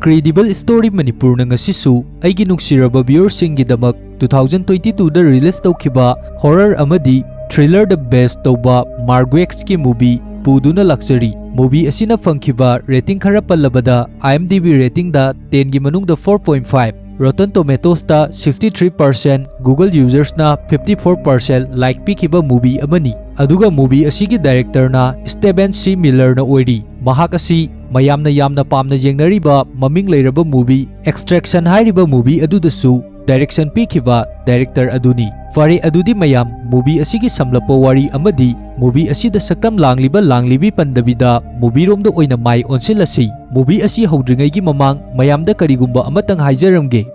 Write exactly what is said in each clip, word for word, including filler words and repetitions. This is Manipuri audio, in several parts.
Credible Story ꯃꯅꯤꯄꯨꯔꯅ ꯉꯁꯤꯁꯨ ꯑꯩꯒꯤ ꯅꯨꯡꯁꯤꯔꯕ viewerꯁꯤꯡꯒꯤꯗꯃꯛ two thousand twenty twoꯗ release ꯇꯧꯈꯤꯕ horror ꯑꯃꯗꯤ thriller ꯗ base ꯇꯧꯕ Margueriteꯀꯤ movie ꯄꯨꯗꯨꯅ ꯂꯥꯛꯆꯔꯤ꯫ Movie ꯑꯁꯤꯅ ꯐꯪꯈꯤꯕ rating ꯈꯔ ꯄꯜꯂꯕꯗ, IMDb ratingꯗ tenꯒꯤ ꯃꯅꯨꯡꯗ four point five, Rotten Tomatoesꯇ sixty three percent, Google usersꯅ fifty four percent like ꯄꯤꯈꯤꯕ movie ꯑꯃꯅꯤ꯫ ꯑꯗꯨꯒ movie ꯑꯁꯤꯒꯤ directorꯅ Stephen C Millerꯅ ꯑꯣꯏꯔꯤ꯫ ꯃꯍꯥꯛ ꯑꯁꯤ ꯃꯌꯥꯝꯅ ꯌꯥꯝꯅ ꯄꯥꯝꯅ ꯌꯦꯡꯅꯔꯤꯕ ꯃꯃꯤꯡ ꯂꯩꯔꯕ movie Extraction ꯍꯥꯏꯔꯤꯕ movie ꯑꯗꯨꯗꯁꯨ direction ꯄꯤꯈꯤꯕ director ꯑꯗꯨꯅꯤ꯫ ꯐꯔꯦ, ꯑꯗꯨꯗꯤ ꯃꯌꯥꯝ, movie ꯑꯁꯤꯒꯤ ꯁꯝꯂꯞꯄ ꯋꯥꯔꯤ ꯑꯃꯗꯤ movie ꯑꯁꯤꯗ ꯁꯛꯇꯝ ꯂꯥꯡꯂꯤꯕ ꯂꯥꯡꯂꯤꯕꯤ ꯄꯟꯗꯕꯤꯗ movie ꯔꯣꯝꯗ ꯑꯣꯏꯅ ꯃꯥꯏ ꯑꯣꯟꯁꯤꯜꯂꯁꯤ꯫ Movie ꯑꯁꯤ ꯍꯧꯗ꯭ꯔꯤꯉꯩꯒꯤ ꯃꯃꯥꯡ ꯃꯌꯥꯝꯗ ꯀꯔꯤꯒꯨꯝꯕ ꯑꯃꯇꯪ ꯍꯥꯏꯖꯔꯝꯒꯦ꯫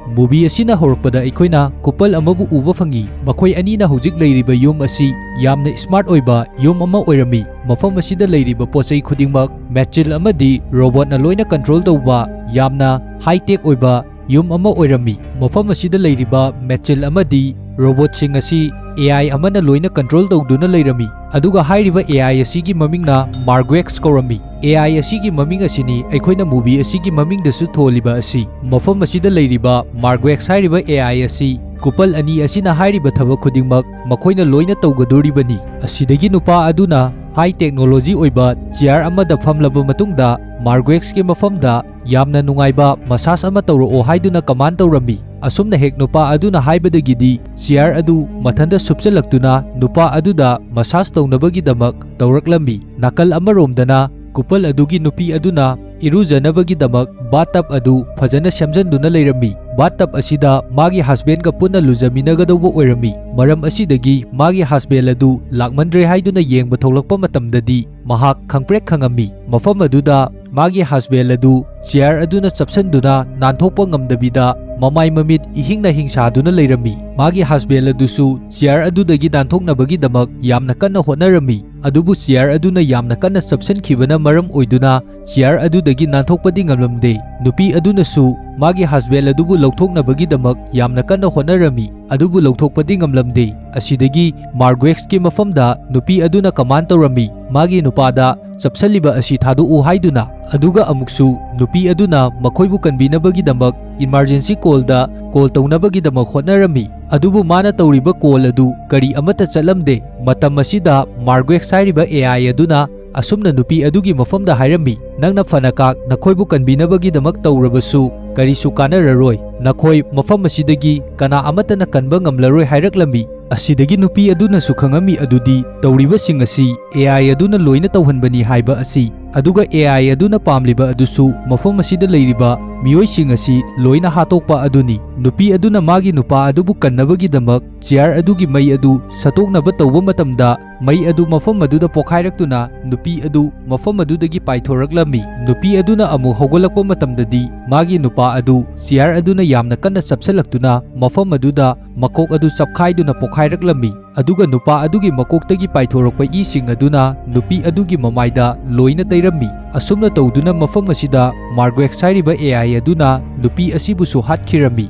Movie ꯑꯁꯤꯅ ꯍꯧꯔꯛꯄꯗ ꯑꯩꯈꯣꯏꯅ couple ꯑꯃꯕꯨ ꯎꯕ ꯐꯪꯏ꯫ ꯃꯈꯣꯏ ꯑꯅꯤꯅ ꯍꯧꯖꯤꯛ ꯂꯩꯔꯤꯕ ꯌꯨꯝ ꯑꯁꯤ ꯌꯥꯝꯅ smart ꯑꯣꯏꯕ ꯌꯨꯝ ꯑꯃ ꯑꯣꯏꯔꯝꯃꯤ꯫ ꯃꯐꯝ ꯑꯁꯤꯗ ꯂꯩꯔꯤꯕ ꯄꯣꯠ ꯆꯩ ꯈꯨꯗꯤꯡꯃꯛ machine ꯑꯃꯗꯤ robotꯅ ꯂꯣꯏꯅ control ꯇꯧꯕ ꯌꯥꯝꯅ high tech ꯑꯣꯏꯕ ꯌꯨꯝ ꯑꯃ ꯑꯣꯏꯔꯝꯃꯤ꯫ ꯃꯐꯝ ꯑꯁꯤꯗ ꯂꯩꯔꯤꯕ machine ꯑꯃꯗꯤ robotꯁꯤꯡ ꯑꯁꯤ AI ꯑꯃꯅ ꯂꯣꯏꯅ control ꯇꯧꯗꯨꯅ ꯂꯩꯔꯝꯃꯤ꯫ ꯑꯗꯨꯒ ꯍꯥꯏꯔꯤꯕ AI ꯑꯁꯤꯒꯤ ꯃꯃꯤꯡꯅ Marguerite ꯀꯧꯔꯝꯃꯤ꯫ AI ꯑꯁꯤꯒꯤ ꯃꯃꯤꯡ ꯑꯁꯤꯅꯤ ꯑꯩꯈꯣꯏꯅ movie ꯑꯁꯤꯒꯤ ꯃꯃꯤꯡꯗꯁꯨ ꯊꯣꯜꯂꯤꯕ ꯑꯁꯤ꯫ ꯃꯐꯝ ꯑꯁꯤꯗ ꯂꯩꯔꯤꯕ Marguerite ꯍꯥꯏꯔꯤꯕ AI ꯑꯁꯤ couple ꯑꯅꯤ ꯑꯁꯤꯅ ꯍꯥꯏꯔꯤꯕ ꯊꯕꯛ ꯈꯨꯗꯤꯡꯃꯛ ꯃꯈꯣꯏꯅ ꯂꯣꯏꯅ ꯇꯧꯒꯗꯣꯔꯤꯕꯅꯤ꯫ ꯑꯁꯤꯗꯒꯤ ꯅꯨꯄꯥ ꯑꯗꯨꯅ high technology ꯑꯣꯏꯕ chair ꯑꯃꯗ ꯐꯝꯂꯕ ꯃꯇꯨꯡꯗ Margueriteꯀꯤ ꯃꯐꯝꯗ ꯌꯥꯝꯅ ꯅꯨꯡꯉꯥꯏꯕ massage ꯑꯃ ꯇꯧꯔꯛꯑꯣ ꯍꯥꯏꯗꯨꯅ command ꯇꯧꯔꯝꯃꯤ꯫ ꯑꯁꯨꯝꯅ ꯍꯦꯛ ꯅꯨꯄꯥ ꯑꯗꯨꯅ ꯍꯥꯏꯕꯗꯒꯤꯗꯤ chair ꯑꯗꯨ ꯃꯊꯟꯇ ꯁꯨꯞꯆꯜꯂꯛꯇꯨꯅ ꯅꯨꯄꯥ ꯑꯗꯨꯗ massage ꯇꯧꯅꯕꯒꯤꯗꯃꯛ ꯇꯧꯔꯛꯂꯝꯃꯤ꯫ ꯅꯥꯀꯜ ꯑꯃꯔꯣꯝꯗꯅ couple ꯑꯗꯨꯒꯤ ꯅꯨꯄꯤ ꯑꯗꯨꯅ ꯏꯔꯨꯖꯅꯕꯒꯤꯗꯃꯛ bathtub ꯑꯗꯨ ꯐꯖꯅ ꯁꯦꯝꯖꯟꯗꯨꯅ ꯂꯩꯔꯝꯃꯤ꯫ Bathtub ꯑꯁꯤꯗ ꯃꯥꯒꯤ husbandꯒ ꯄꯨꯟꯅ ꯂꯨꯖꯃꯤꯟꯅꯒꯗꯧꯕ ꯑꯣꯏꯔꯝꯃꯤ꯫ ꯃꯔꯝ ꯑꯁꯤꯗꯒꯤ ꯃꯥꯒꯤ husband ꯑꯗꯨ ꯂꯥꯛꯃꯟꯗ꯭ꯔꯦ ꯍꯥꯏꯗꯨꯅ ꯌꯦꯡꯕ ꯊꯣꯛꯂꯛꯄ ꯃꯇꯝꯗꯗꯤ ꯃꯍꯥꯛ ꯈꯪꯄ꯭ꯔꯦꯛ ꯈꯪꯉꯝꯃꯤ꯫ ꯃꯐꯝ ꯑꯗꯨꯗ ꯃꯥꯒꯤ husband ꯑꯗꯨ chair ꯑꯗꯨꯅ ꯆꯞꯁꯟꯗꯨꯅ ꯅꯥꯟꯊꯣꯛꯄ ꯉꯝꯗꯕꯤꯗ ꯃꯃꯥꯏ ꯃꯃꯤꯠ ꯏꯍꯤꯡꯅ ꯍꯤꯡꯁꯥꯗꯨꯅ ꯂꯩꯔꯝꯃꯤ꯫ ꯃꯥꯒꯤ husband ꯑꯗꯨꯁꯨ chair ꯑꯗꯨꯗꯒꯤ ꯅꯥꯟꯊꯣꯛꯅꯕꯒꯤꯗꯃꯛ ꯌꯥꯝꯅ ꯀꯟꯅ ꯍꯣꯠꯅꯔꯝꯃꯤ꯫ ꯑꯗꯨꯕꯨ chair ꯑꯗꯨꯅ ꯌꯥꯝꯅ ꯀꯟꯅ ꯆꯞꯁꯟꯈꯤꯕꯅ ꯃꯔꯝ ꯑꯣꯏꯗꯨꯅ chair ꯑꯗꯨꯗꯒꯤ ꯅꯥꯟꯊꯣꯛꯄꯗꯤ ꯉꯝꯂꯝꯗꯦ꯫ ꯅꯨꯄꯤ ꯑꯗꯨꯅꯁꯨ ꯃꯥꯒꯤ husband ꯑꯗꯨꯕꯨ ꯂꯧꯊꯣꯛꯅꯕꯒꯤꯗꯃꯛ ꯌꯥꯝꯅ ꯀꯟꯅ ꯍꯣꯠꯅꯔꯝꯃꯤ, ꯑꯗꯨꯕꯨ ꯂꯧꯊꯣꯛꯄꯗꯤ ꯉꯝꯂꯝꯗꯦ꯫ ꯑꯁꯤꯗꯒꯤ Margueriteꯀꯤ ꯃꯐꯝꯗ ꯅꯨꯄꯤ ꯑꯗꯨꯅ command ꯇꯧꯔꯝꯃꯤ, ꯃꯥꯒꯤ ꯅꯨꯄꯥꯗ ꯆꯞꯁꯜꯂꯤꯕ ꯑꯁꯤ ꯊꯥꯗꯣꯛꯎ ꯍꯥꯏꯗꯨꯅ꯫ ꯑꯗꯨꯒ ꯑꯃꯨꯛꯁꯨ ꯅꯨꯄꯤ ꯅꯨꯄꯤ ꯑꯗꯨꯅ ꯃꯈꯣꯏꯕꯨ ꯀꯟꯕꯤꯅꯕꯒꯤꯗꯃꯛ emergency callꯗ call ꯇꯧꯅꯕꯒꯤꯗꯃꯛ ꯍꯣꯠꯅꯔꯝꯃꯤ꯫ ꯑꯗꯨꯕꯨ ꯃꯥꯅ ꯇꯧꯔꯤꯕ call ꯑꯗꯨ ꯀꯔꯤ ꯑꯃꯠꯇ ꯆꯠꯂꯝꯗꯦ꯫ ꯃꯇꯝ ꯑꯁꯤꯗ Marguerite ꯍꯥꯏꯔꯤꯕ A I ꯑꯗꯨꯅ ꯑꯁꯨꯝꯅ ꯅꯨꯄꯤ ꯑꯗꯨꯒꯤ ꯃꯐꯝꯗ ꯍꯥꯏꯔꯝꯃꯤ, "ꯅꯪꯅ ꯐꯅ ꯀꯥꯛ ꯅꯈꯣꯏꯕꯨ ꯀꯟꯕꯤꯅꯕꯒꯤꯗꯃꯛ ꯇꯧꯔꯕꯁꯨ ꯀꯔꯤꯁꯨ ꯀꯥꯟꯅꯔꯔꯣꯏ꯫ ꯅꯈꯣꯏ ꯃꯐꯝ ꯑꯁꯤꯗꯒꯤ ꯀꯅꯥ ꯑꯃꯠꯇꯅ ꯀꯟꯕ ꯉꯝꯂꯔꯣꯏ" ꯍꯥꯏꯔꯛꯂꯝꯃꯤ꯫ ꯑꯁꯤꯗꯒꯤ ꯅꯨꯄꯤ ꯑꯗꯨꯅꯁꯨ ꯈꯪꯉꯝꯃꯤ ꯑꯗꯨꯗꯤ ꯇꯧꯔꯤꯕꯁꯤꯡ ꯑꯁꯤ A I ꯑꯗꯨꯅ ꯂꯣꯏꯅ ꯇꯧꯍꯟꯕꯅꯤ ꯍꯥꯏꯕ ꯑꯁꯤ꯫ ꯑꯗꯨꯒ A I ꯑꯗꯨꯅ ꯄꯥꯝꯂꯤꯕ ꯑꯗꯨꯁꯨ ꯃꯐꯝ ꯑꯁꯤꯗ ꯂꯩꯔꯤꯕ ꯃꯤꯑꯣꯏꯁꯤꯡ ꯑꯁꯤ ꯂꯣꯏꯅ ꯍꯥꯠꯇꯣꯛꯄ ꯑꯗꯨꯅꯤ꯫ ꯅꯨꯄꯤ ꯑꯗꯨꯅ ꯃꯥꯒꯤ ꯅꯨꯄꯥ ꯑꯗꯨꯕꯨ ꯀꯟꯅꯕꯒꯤꯗꯃꯛ chair ꯑꯗꯨꯒꯤ ꯃꯩ ꯑꯗꯨ ꯁꯠꯇꯣꯛꯅꯕ ꯇꯧꯕ ꯃꯇꯝꯗ, ꯃꯩ ꯑꯗꯨ ꯃꯐꯝ ꯑꯗꯨꯗ ꯄꯣꯈꯥꯏꯔꯛꯇꯨꯅ ꯅꯨꯄꯤ ꯑꯗꯨ ꯃꯐꯝ ꯑꯗꯨꯗꯒꯤ ꯄꯥꯏꯊꯣꯔꯛꯂꯝꯃꯤ꯫ ꯅꯨꯄꯤ ꯑꯗꯨꯅ ꯑꯃꯨꯛ ꯍꯧꯒꯠꯂꯛꯄ ꯃꯇꯝꯗꯗꯤ ꯃꯥꯒꯤ ꯅꯨꯄꯥ ꯑꯗꯨ chair ꯑꯗꯨꯅ ꯌꯥꯝꯅ ꯀꯟꯅ ꯆꯞꯁꯤꯜꯂꯛꯇꯨꯅ ꯃꯐꯝ ꯑꯗꯨꯗ ꯃꯀꯣꯛ ꯑꯗꯨ ꯆꯞꯈꯥꯏꯗꯨꯅ ꯄꯣꯈꯥꯏꯔꯛꯂꯝꯃꯤ꯫ ꯑꯗꯨꯒ ꯅꯨꯄꯥ ꯑꯗꯨꯒꯤ ꯃꯀꯣꯛꯇꯒꯤ ꯄꯥꯏꯊꯣꯔꯛꯄ ꯏꯁꯤꯡ ꯑꯗꯨꯅ ꯅꯨꯄꯤ ꯑꯗꯨꯒꯤ ꯃꯃꯥꯏꯗ ꯂꯣꯏꯅ ꯇꯩꯔꯝꯃꯤ꯫ ꯑꯁꯨꯝꯅ ꯇꯧꯗꯨꯅ ꯃꯐꯝ ꯑꯁꯤꯗ Marguerite ꯍꯥꯏꯔꯤꯕ A I ꯑꯗꯨꯅ ꯅꯨꯄꯤ ꯑꯁꯤꯕꯨꯁꯨ ꯍꯥꯠꯈꯤꯔꯝꯃꯤ꯫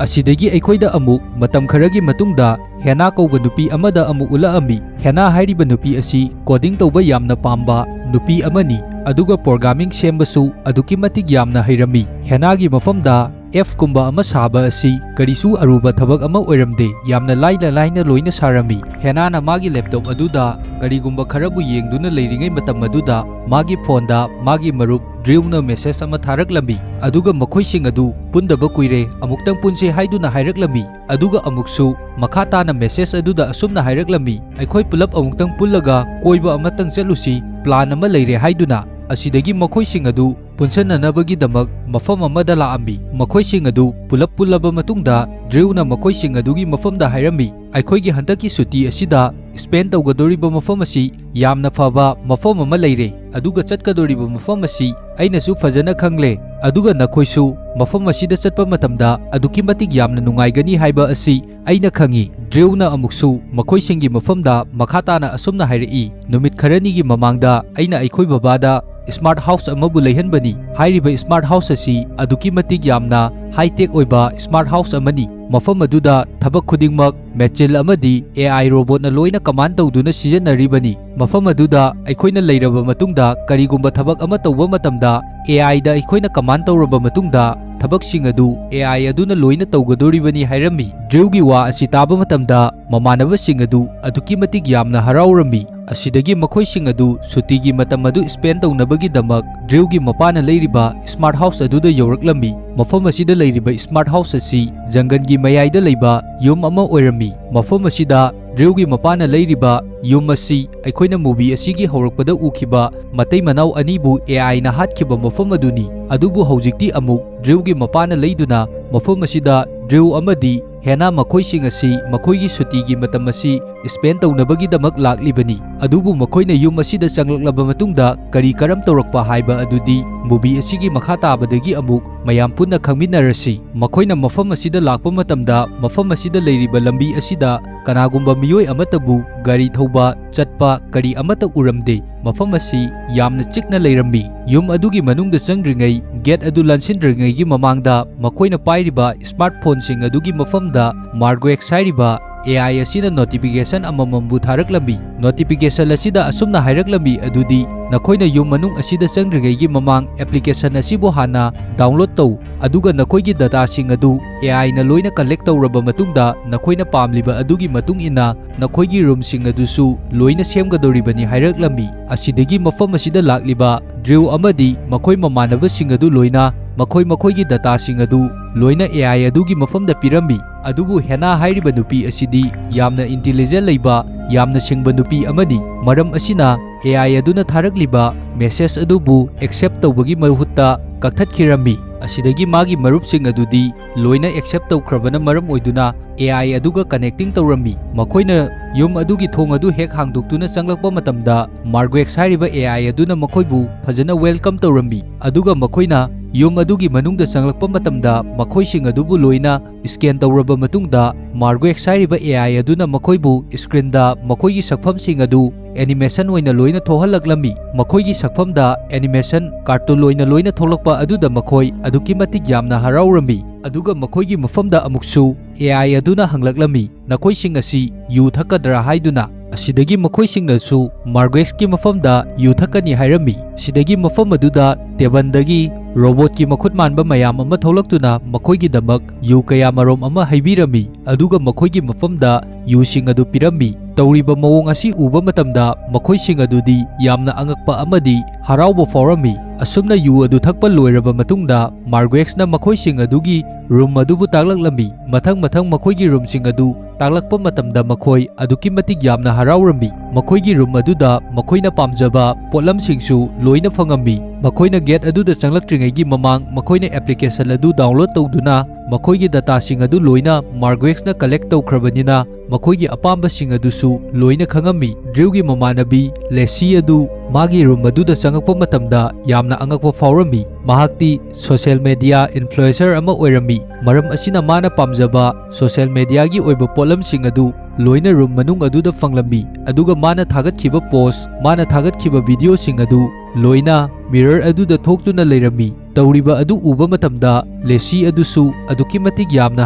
ꯑꯁꯤꯗꯒꯤ ꯑꯩꯈꯣꯏꯗ ꯑꯃꯨꯛ ꯃꯇꯝ ꯈꯔꯒꯤ ꯃꯇꯨꯡꯗ Hannah ꯀꯧꯕ ꯅꯨꯄꯤ ꯑꯃꯗ ꯑꯃꯨꯛ ꯎꯠꯂꯛꯑꯝꯃꯤ꯫ Hannah ꯍꯥꯏꯔꯤꯕ ꯅꯨꯄꯤ ꯑꯁꯤ coding ꯇꯧꯕ ꯌꯥꯝꯅ ꯄꯥꯝꯕ ꯅꯨꯄꯤ ꯑꯃꯅꯤ, ꯑꯗꯨꯒ programming ꯁꯦꯝꯕꯁꯨ ꯑꯗꯨꯛꯀꯤ ꯃꯇꯤꯛ ꯌꯥꯝꯅ ꯍꯩꯔꯝꯃꯤ꯫ Hannahꯒꯤ ꯃꯐꯝꯗ app ꯀꯨꯝꯕ ꯑꯃ ꯁꯥꯕ ꯑꯁꯤ ꯀꯔꯤꯁꯨ ꯑꯔꯨꯕ ꯊꯕꯛ ꯑꯃ ꯑꯣꯏꯔꯝꯗꯦ, ꯌꯥꯝꯅ ꯂꯥꯏꯅ ꯂꯥꯏꯅ ꯂꯣꯏꯅ ꯁꯥꯔꯝꯃꯤ꯫ Hannahꯅ ꯃꯥꯒꯤ laptop ꯑꯗꯨꯗ ꯀꯔꯤꯒꯨꯝꯕ ꯈꯔꯕꯨ ꯌꯦꯡꯗꯨꯅ ꯂꯩꯔꯤꯉꯩ ꯃꯇꯝ ꯑꯗꯨꯗ ꯃꯥꯒꯤ phoneꯗ ꯃꯥꯒꯤ ꯃꯔꯨꯞ Drewꯅ message ꯑꯃ ꯊꯥꯔꯛꯂꯝꯃꯤ, ꯑꯗꯨꯒ ꯃꯈꯣꯏꯁꯤꯡ ꯑꯗꯨ ꯄꯨꯟꯗꯕ ꯀꯨꯏꯔꯦ, ꯑꯃꯨꯛꯇꯪ ꯄꯨꯟꯁꯦ ꯍꯥꯏꯗꯨꯅ ꯍꯥꯏꯔꯛꯂꯝꯃꯤ꯫ ꯑꯗꯨꯒ ꯑꯃꯨꯛꯁꯨ ꯃꯈꯥ ꯇꯥꯅ message ꯑꯗꯨꯗ ꯑꯁꯨꯝꯅ ꯍꯥꯏꯔꯛꯂꯝꯃꯤ, "ꯑꯩꯈꯣꯏ ꯄꯨꯂꯞ ꯑꯃꯨꯛꯇꯪ ꯄꯨꯜꯂꯒ ꯀꯣꯏꯕ ꯑꯃꯇꯪ ꯆꯠꯂꯨꯁꯤ, plan ꯑꯃ ꯂꯩꯔꯦ" ꯍꯥꯏꯗꯨꯅ꯫ ꯑꯁꯤꯗꯒꯤ ꯃꯈꯣꯏꯁꯤꯡ ꯑꯗꯨ ꯄꯨꯟꯁꯟꯅꯅꯕꯒꯤꯗꯃꯛ ꯃꯐꯝ ꯑꯃꯗ ꯂꯥꯛꯑꯝꯃꯤ꯫ ꯃꯈꯣꯏꯁꯤꯡ ꯑꯗꯨ ꯄꯨꯂꯞ ꯄꯨꯜꯂꯕ ꯃꯇꯨꯡꯗ, Drewꯅ ꯃꯈꯣꯏꯁꯤꯡ ꯑꯗꯨꯒꯤ ꯃꯐꯝꯗ ꯍꯥꯏꯔꯝꯃꯤ, "ꯑꯩꯈꯣꯏꯒꯤ ꯍꯟꯗꯛꯀꯤ ꯁꯨꯇꯤ ꯑꯁꯤꯗ spend ꯇꯧꯒꯗꯧꯔꯤꯕ ꯃꯐꯝ ꯑꯁꯤ ꯌꯥꯝꯅ ꯐꯕ ꯃꯐꯝ ꯑꯃ ꯂꯩꯔꯦ, ꯑꯗꯨꯒ ꯆꯠꯀꯗꯧꯔꯤꯕ ꯃꯐꯝ ꯑꯁꯤ ꯑꯩꯅꯁꯨ ꯐꯖꯅ ꯈꯪꯂꯦ, ꯑꯗꯨꯒ ꯅꯈꯣꯏꯁꯨ ꯃꯐꯝ ꯑꯁꯤꯗ ꯆꯠꯄ ꯃꯇꯝꯗ ꯑꯗꯨꯛꯀꯤ ꯃꯇꯤꯛ ꯌꯥꯝꯅ ꯅꯨꯡꯉꯥꯏꯒꯅꯤ ꯍꯥꯏꯕ ꯑꯁꯤ ꯑꯩꯅ ꯈꯪꯏ꯫" Drewꯅ ꯑꯃꯨꯛꯁꯨ ꯃꯈꯣꯏꯁꯤꯡꯒꯤ ꯃꯐꯝꯗ ꯃꯈꯥ ꯇꯥꯅ ꯑꯁꯨꯝꯅ ꯍꯥꯏꯔꯛꯏ, "ꯅꯨꯃꯤꯠ ꯈꯔꯅꯤꯒꯤ ꯃꯃꯥꯡꯗ ꯑꯩꯅ ꯑꯩꯈꯣꯏ ꯕꯕꯥꯗ smart house ꯑꯃꯕꯨ ꯂꯩꯍꯟꯕꯅꯤ꯫ ꯍꯥꯏꯔꯤꯕ smart house ꯑꯁꯤ ꯑꯗꯨꯛꯀꯤ ꯃꯇꯤꯛ ꯌꯥꯝꯅ high tech ꯑꯣꯏꯕ smart house ꯑꯃꯅꯤ꯫ ꯃꯐꯝ ꯑꯗꯨꯗ ꯊꯕꯛ ꯈꯨꯗꯤꯡꯃꯛ machine ꯑꯃꯗꯤ A I robotꯅ ꯂꯣꯏꯅ command ꯇꯧꯗꯨꯅ ꯁꯤꯖꯤꯟꯅꯔꯤꯕꯅꯤ꯫ ꯃꯐꯝ ꯑꯗꯨꯗ ꯑꯩꯈꯣꯏꯅ ꯂꯩꯔꯕ ꯃꯇꯨꯡꯗ, ꯀꯔꯤꯒꯨꯝꯕ ꯊꯕꯛ ꯑꯃ ꯇꯧꯕ ꯃꯇꯝꯗ, A Iꯗ ꯑꯩꯈꯣꯏꯅ command ꯇꯧꯔꯕ ꯃꯇꯨꯡꯗ, ꯊꯕꯛꯁꯤꯡ ꯑꯗꯨ A I ꯑꯗꯨꯅ ꯂꯣꯏꯅ ꯇꯧꯒꯗꯧꯔꯤꯕꯅꯤ ꯍꯥꯏꯔꯝꯃꯤ꯫ Drewꯒꯤ ꯋꯥ ꯑꯁꯤ ꯇꯥꯕ ꯃꯇꯝꯗ, ꯃꯃꯥꯟꯅꯕꯁꯤꯡ ꯑꯗꯨ ꯑꯗꯨꯛꯀꯤ ꯃꯇꯤꯛ ꯌꯥꯝꯅ ꯍꯔꯥꯎꯔꯝꯃꯤ꯫ ꯑꯁꯤꯗꯒꯤ ꯃꯈꯣꯏꯁꯤꯡ ꯑꯗꯨ ꯁꯨꯇꯤꯒꯤ ꯃꯇꯝ ꯑꯗꯨ spend ꯇꯧꯅꯕꯒꯤꯗꯃꯛ Drewꯒꯤ ꯃꯄꯥꯅ ꯂꯩꯔꯤꯕ smart house ꯑꯗꯨꯗ ꯌꯧꯔꯛꯂꯝꯃꯤ꯫ ꯃꯐꯝ ꯑꯁꯤꯗ ꯂꯩꯔꯤꯕ smart house ꯑꯁꯤ ꯖꯪꯒꯜꯒꯤ ꯃꯌꯥꯏꯗ ꯂꯩꯕ ꯌꯨꯝ ꯑꯃ ꯑꯣꯏꯔꯝꯃꯤ꯫ ꯃꯐꯝ ꯑꯁꯤꯗ Drewꯒꯤ ꯃꯄꯥꯅ ꯂꯩꯔꯤꯕ ꯌꯨꯝ ꯑꯁꯤ ꯑꯩꯈꯣꯏꯅ movie ꯑꯁꯤꯒꯤ ꯍꯧꯔꯛꯄꯗ ꯎꯈꯤꯕ ꯃꯇꯩ ꯃꯅꯥꯎ ꯑꯅꯤꯕꯨ A Iꯅ ꯍꯥꯠꯈꯤꯕ ꯃꯐꯝ ꯑꯗꯨꯅꯤ꯫ ꯑꯗꯨꯕꯨ ꯍꯧꯖꯤꯛꯇꯤ ꯑꯃꯨꯛ Drewꯒꯤ ꯃꯄꯥꯅ ꯂꯩꯗꯨꯅ ꯃꯐꯝ ꯑꯁꯤꯗ Drew ꯑꯃꯗꯤ Hannah ꯃꯈꯣꯏꯁꯤꯡ ꯑꯁꯤ ꯃꯈꯣꯏꯒꯤ ꯁꯨꯇꯤꯒꯤ ꯃꯇꯝ ꯑꯁꯤ spend ꯇꯧꯅꯕꯒꯤꯗꯃꯛ ꯂꯥꯛꯂꯤꯕꯅꯤ꯫ ꯑꯗꯨꯕꯨ ꯃꯈꯣꯏꯅ ꯌꯨꯝ ꯑꯁꯤꯗ ꯆꯪꯂꯛꯂꯕ ꯃꯇꯨꯡꯗ ꯀꯔꯤ ꯀꯔꯝ ꯇꯧꯔꯛꯄ ꯍꯥꯏꯕ ꯑꯗꯨꯗꯤ movie ꯑꯁꯤꯒꯤ ꯃꯈꯥ ꯇꯥꯕꯗꯒꯤ ꯑꯃꯨꯛ ꯃꯌꯥꯝ ꯄꯨꯟꯅ ꯈꯪꯃꯤꯟꯅꯔꯁꯤ꯫ ꯃꯈꯣꯏꯅ ꯃꯐꯝ ꯑꯁꯤꯗ ꯂꯥꯛꯄ ꯃꯇꯝꯗ, ꯃꯐꯝ ꯑꯁꯤꯗ ꯂꯩꯔꯤꯕ ꯂꯝꯕꯤ ꯑꯁꯤꯗ ꯀꯅꯥꯒꯨꯝꯕ ꯃꯤꯑꯣꯏ ꯑꯃꯠꯇꯕꯨ ꯒꯥꯔꯤ ꯊꯧꯕ, ꯆꯠꯄ, ꯀꯔꯤ ꯑꯃꯠꯇ ꯎꯔꯝꯗꯦ꯫ ꯃꯐꯝ ꯑꯁꯤ ꯌꯥꯝꯅ ꯆꯤꯛꯅ ꯂꯩꯔꯝꯃꯤ꯫ ꯌꯨꯝ ꯑꯗꯨꯒꯤ ꯃꯅꯨꯡꯗ ꯆꯪꯗ꯭ꯔꯤꯉꯩ, gate ꯑꯗꯨ ꯂꯥꯟꯁꯤꯟꯗ꯭ꯔꯤꯉꯩꯒꯤ ꯃꯃꯥꯡꯗ ꯃꯈꯣꯏꯅ ꯄꯥꯏꯔꯤꯕ smartphoneꯁꯤꯡ ꯑꯗꯨꯒꯤ ꯃꯐꯝꯗ Margex ꯍꯥꯏꯔꯤꯕ A I ꯑꯁꯤꯅ notification ꯑꯃꯃꯝꯕꯨ ꯊꯥꯔꯛꯂꯝꯃꯤ꯫ Notification ꯑꯁꯤꯗ ꯑꯁꯨꯝꯅ ꯍꯥꯏꯔꯛꯂꯝꯃꯤ ꯑꯗꯨꯗꯤ, "ꯅꯈꯣꯏꯅ ꯌꯨꯝ ꯃꯅꯨꯡ ꯑꯁꯤꯗ ꯆꯪꯗ꯭ꯔꯤꯉꯩꯒꯤ ꯃꯃꯥꯡ application ꯑꯁꯤꯕꯨ ꯍꯥꯟꯅ download ꯇꯧ, ꯑꯗꯨꯒ ꯅꯈꯣꯏꯒꯤ dataꯁꯤꯡ ꯑꯗꯨ A Iꯅ ꯂꯣꯏꯅ collect ꯇꯧꯔꯕ ꯃꯇꯨꯡꯗ, ꯅꯈꯣꯏꯅ ꯄꯥꯝꯂꯤꯕ ꯑꯗꯨꯒꯤ ꯃꯇꯨꯡ ꯏꯟꯅ ꯅꯈꯣꯏꯒꯤ roomꯁꯤꯡ ꯑꯗꯨꯁꯨ ꯂꯣꯏꯅ ꯁꯦꯝꯒꯗꯧꯔꯤꯕꯅꯤ" ꯍꯥꯏꯔꯛꯂꯝꯃꯤ꯫ ꯑꯁꯤꯗꯒꯤ ꯃꯐꯝ ꯑꯁꯤꯗ ꯂꯥꯛꯂꯤꯕ Drew ꯑꯃꯗꯤ ꯃꯈꯣꯏ ꯃꯃꯥꯟꯅꯕꯁꯤꯡ ꯑꯗꯨ ꯂꯣꯏꯅ ꯃꯈꯣꯏ ꯃꯈꯣꯏꯒꯤ dataꯁꯤꯡ ꯑꯗꯨ ꯂꯣꯏꯅ A I ꯑꯗꯨꯒꯤ ꯃꯐꯝꯗ ꯄꯤꯔꯝꯃꯤ꯫ ꯑꯗꯨꯕꯨ Hannah ꯍꯥꯏꯔꯤꯕ ꯅꯨꯄꯤ ꯑꯁꯤꯗꯤ ꯌꯥꯝꯅ intelligent ꯂꯩꯕ, ꯌꯥꯝꯅ ꯁꯤꯡꯕ ꯅꯨꯄꯤ ꯑꯃꯅꯤ꯫ ꯃꯔꯝ ꯑꯁꯤꯅ A I ꯑꯗꯨꯅ ꯊꯥꯔꯛꯂꯤꯕ message ꯑꯗꯨꯕꯨ accept ꯇꯧꯕꯒꯤ ꯃꯍꯨꯠꯇ ꯀꯛꯊꯠꯈꯤꯔꯝꯃꯤ꯫ ꯑꯁꯤꯗꯒꯤ ꯃꯥꯒꯤ ꯃꯔꯨꯞꯁꯤꯡ ꯑꯗꯨꯗꯤ ꯂꯣꯏꯅ accept ꯇꯧꯈ꯭ꯔꯕꯅ ꯃꯔꯝ ꯑꯣꯏꯗꯨꯅ A I ꯑꯗꯨꯒ connecting ꯇꯧꯔꯝꯃꯤ꯫ ꯃꯈꯣꯏꯅ ꯌꯨꯝ ꯑꯗꯨꯒꯤ ꯊꯣꯡ ꯑꯗꯨ ꯍꯦꯛ ꯍꯥꯡꯗꯣꯛꯇꯨꯅ ꯆꯪꯂꯛꯄ ꯃꯇꯝꯗ, Margex ꯍꯥꯏꯔꯤꯕ A I ꯑꯗꯨꯅ ꯃꯈꯣꯏꯕꯨ ꯐꯖꯅ welcome ꯇꯧꯔꯝꯃꯤ꯫ ꯑꯗꯨꯒ ꯃꯈꯣꯏꯅ ꯌꯨꯝ ꯑꯗꯨꯒꯤ ꯃꯅꯨꯡꯗ ꯆꯪꯂꯛꯄ ꯃꯇꯝꯗ ꯃꯈꯣꯏꯁꯤꯡ ꯑꯗꯨꯕꯨ ꯂꯣꯏꯅ scan ꯇꯧꯔꯕ ꯃꯇꯨꯡꯗ, Marguerx ꯍꯥꯏꯔꯤꯕ A I ꯑꯗꯨꯅ ꯃꯈꯣꯏꯕꯨ screen ꯗ ꯃꯈꯣꯏꯒꯤ ꯁꯛꯐꯝꯁꯤꯡ ꯑꯗꯨ animation ꯑꯣꯏꯅ ꯂꯣꯏꯅ ꯊꯣꯛꯍꯜꯂꯛꯂꯝꯃꯤ꯫ ꯃꯈꯣꯏꯒꯤ ꯁꯛꯐꯝꯗ animation cartoon ꯑꯣꯏꯅ ꯂꯣꯏꯅ ꯊꯣꯛꯂꯛꯄ ꯑꯗꯨꯗ ꯃꯈꯣꯏ ꯑꯗꯨꯛꯀꯤ ꯃꯇꯤꯛ ꯌꯥꯝꯅ ꯍꯔꯥꯎꯔꯝꯃꯤ꯫ ꯑꯗꯨꯒ ꯃꯈꯣꯏꯒꯤ ꯃꯐꯝꯗ ꯑꯃꯨꯛꯁꯨ A I ꯑꯗꯨꯅ ꯍꯪꯂꯛꯂꯝꯃꯤ, "ꯅꯈꯣꯏꯁꯤꯡ ꯑꯁꯤ ꯌꯨ ꯊꯛꯀꯗ꯭ꯔꯥ?" ꯍꯥꯏꯗꯨꯅ꯫ ꯑꯁꯤꯗꯒꯤ ꯃꯈꯣꯏꯁꯤꯡꯅꯁꯨ Marguerx ꯀꯤ ꯃꯐꯝꯗ ꯌꯨ ꯊꯛꯀꯅꯤ ꯍꯥꯏꯔꯝꯃꯤ꯫ ꯁꯤꯗꯒꯤ ꯃꯐꯝ ꯑꯗꯨꯗ table ꯗꯒꯤ robot ꯀꯤ ꯃꯈꯨꯠ ꯃꯥꯟꯕ ꯃꯌꯥꯝ ꯑꯃ ꯊꯣꯛꯂꯛꯇꯨꯅ ꯃꯈꯣꯏꯒꯤꯗꯃꯛ ꯌꯨ ꯀꯌꯥ ꯃꯔꯣꯝ ꯑꯃ ꯍꯩꯕꯤꯔꯝꯃꯤ, ꯑꯗꯨꯒ ꯃꯈꯣꯏꯒꯤ ꯃꯐꯝꯗ ꯌꯨꯁꯤꯡ ꯑꯗꯨ ꯄꯤꯔꯝꯃꯤ꯫ ꯇꯧꯔꯤꯕ ꯃꯑꯣꯡ ꯑꯁꯤ ꯎꯕ ꯃꯇꯝꯗ ꯃꯈꯣꯏꯁꯤꯡ ꯑꯗꯨꯗꯤ ꯌꯥꯝꯅ ꯑꯉꯛꯄ ꯑꯃꯗꯤ ꯍꯔꯥꯎꯕ ꯐꯥꯎꯔꯝꯃꯤ꯫ ꯑꯁꯨꯝꯅ ꯌꯨ ꯑꯗꯨ ꯊꯛꯄ ꯂꯣꯏꯔꯕ ꯃꯇꯨꯡꯗ, Marguerx ꯅ ꯃꯈꯣꯏꯁꯤꯡ ꯑꯗꯨꯒꯤ room ꯑꯗꯨꯕꯨ ꯇꯥꯛꯂꯛꯂꯝꯃꯤ꯫ ꯃꯊꯪ ꯃꯊꯪ ꯃꯈꯣꯏꯒꯤ room ꯁꯤꯡ ꯑꯗꯨ ꯇꯥꯛꯂꯛꯄ ꯃꯇꯝꯗ ꯃꯈꯣꯏ ꯑꯗꯨꯛꯀꯤ ꯃꯇꯤꯛ ꯌꯥꯝꯅ ꯍꯔꯥꯎꯔꯝꯃꯤ꯫ ꯃꯈꯣꯏꯒꯤ room ꯑꯗꯨꯗ ꯃꯈꯣꯏꯅ ꯄꯥꯝꯖꯕ ꯄꯣꯠꯂꯝꯁꯤꯡꯁꯨ ꯂꯣꯏꯅ ꯐꯪꯉꯝꯃꯤ꯫ ꯃꯈꯣꯏꯅ gate ꯑꯗꯨꯗ ꯆꯪꯂꯛꯇ꯭ꯔꯤꯉꯩꯒꯤ ꯃꯃꯥꯡ ꯃꯈꯣꯏꯅ application ꯑꯗꯨ download ꯇꯧꯗꯨꯅ ꯃꯈꯣꯏꯒꯤ data ꯁꯤꯡ ꯑꯗꯨ ꯂꯣꯏꯅ Marguerx ꯅ collect ꯇꯧꯈ꯭ꯔꯕꯅꯤꯅ, ꯃꯈꯣꯏꯒꯤ ꯑꯄꯥꯝꯕꯁꯤꯡ ꯑꯗꯨꯁꯨ ꯂꯣꯏꯅ ꯈꯪꯉꯝꯃꯤ꯫ Drew ꯒꯤ ꯃꯃꯥꯟꯅꯕꯤ Lucy ꯑꯗꯨ ꯃꯥꯒꯤ room ꯑꯗꯨꯗ ꯆꯪꯉꯛꯄ ꯃꯇꯝꯗ ꯌꯥꯝꯅ ꯑꯉꯛꯄ ꯐꯥꯎꯔꯝꯃꯤ꯫ ꯃꯍꯥꯛꯇꯤ social media influencer ꯑꯃ ꯑꯣꯏꯔꯝꯃꯤ꯫ ꯃꯔꯝ ꯑꯁꯤꯅ ꯃꯥꯅ ꯄꯥꯝꯖꯕ social media ꯒꯤ ꯑꯣꯏꯕ ꯄꯣꯠꯂꯝꯁꯤꯡ ꯑꯗꯨ ꯂꯣꯏꯅ room ꯃꯅꯨꯡ ꯑꯗꯨꯗ ꯐꯪꯂꯝꯃꯤ꯫ ꯑꯗꯨꯒ ꯃꯥꯅ ꯊꯥꯒꯠꯈꯤꯕ post, ꯃꯥꯅ ꯊꯥꯒꯠꯈꯤꯕ video ꯁꯤꯡ ꯑꯗꯨ ꯂꯣꯏꯅ mirror ꯑꯗꯨꯗ ꯊꯣꯛꯇꯨꯅ ꯂꯩꯔꯝꯃꯤ꯫ ꯇꯧꯔꯤꯕ ꯑꯗꯨ ꯎꯕ ꯃꯇꯝꯗ Lucy ꯑꯗꯨꯁꯨ ꯑꯗꯨꯛꯀꯤ ꯃꯇꯤꯛ ꯌꯥꯝꯅ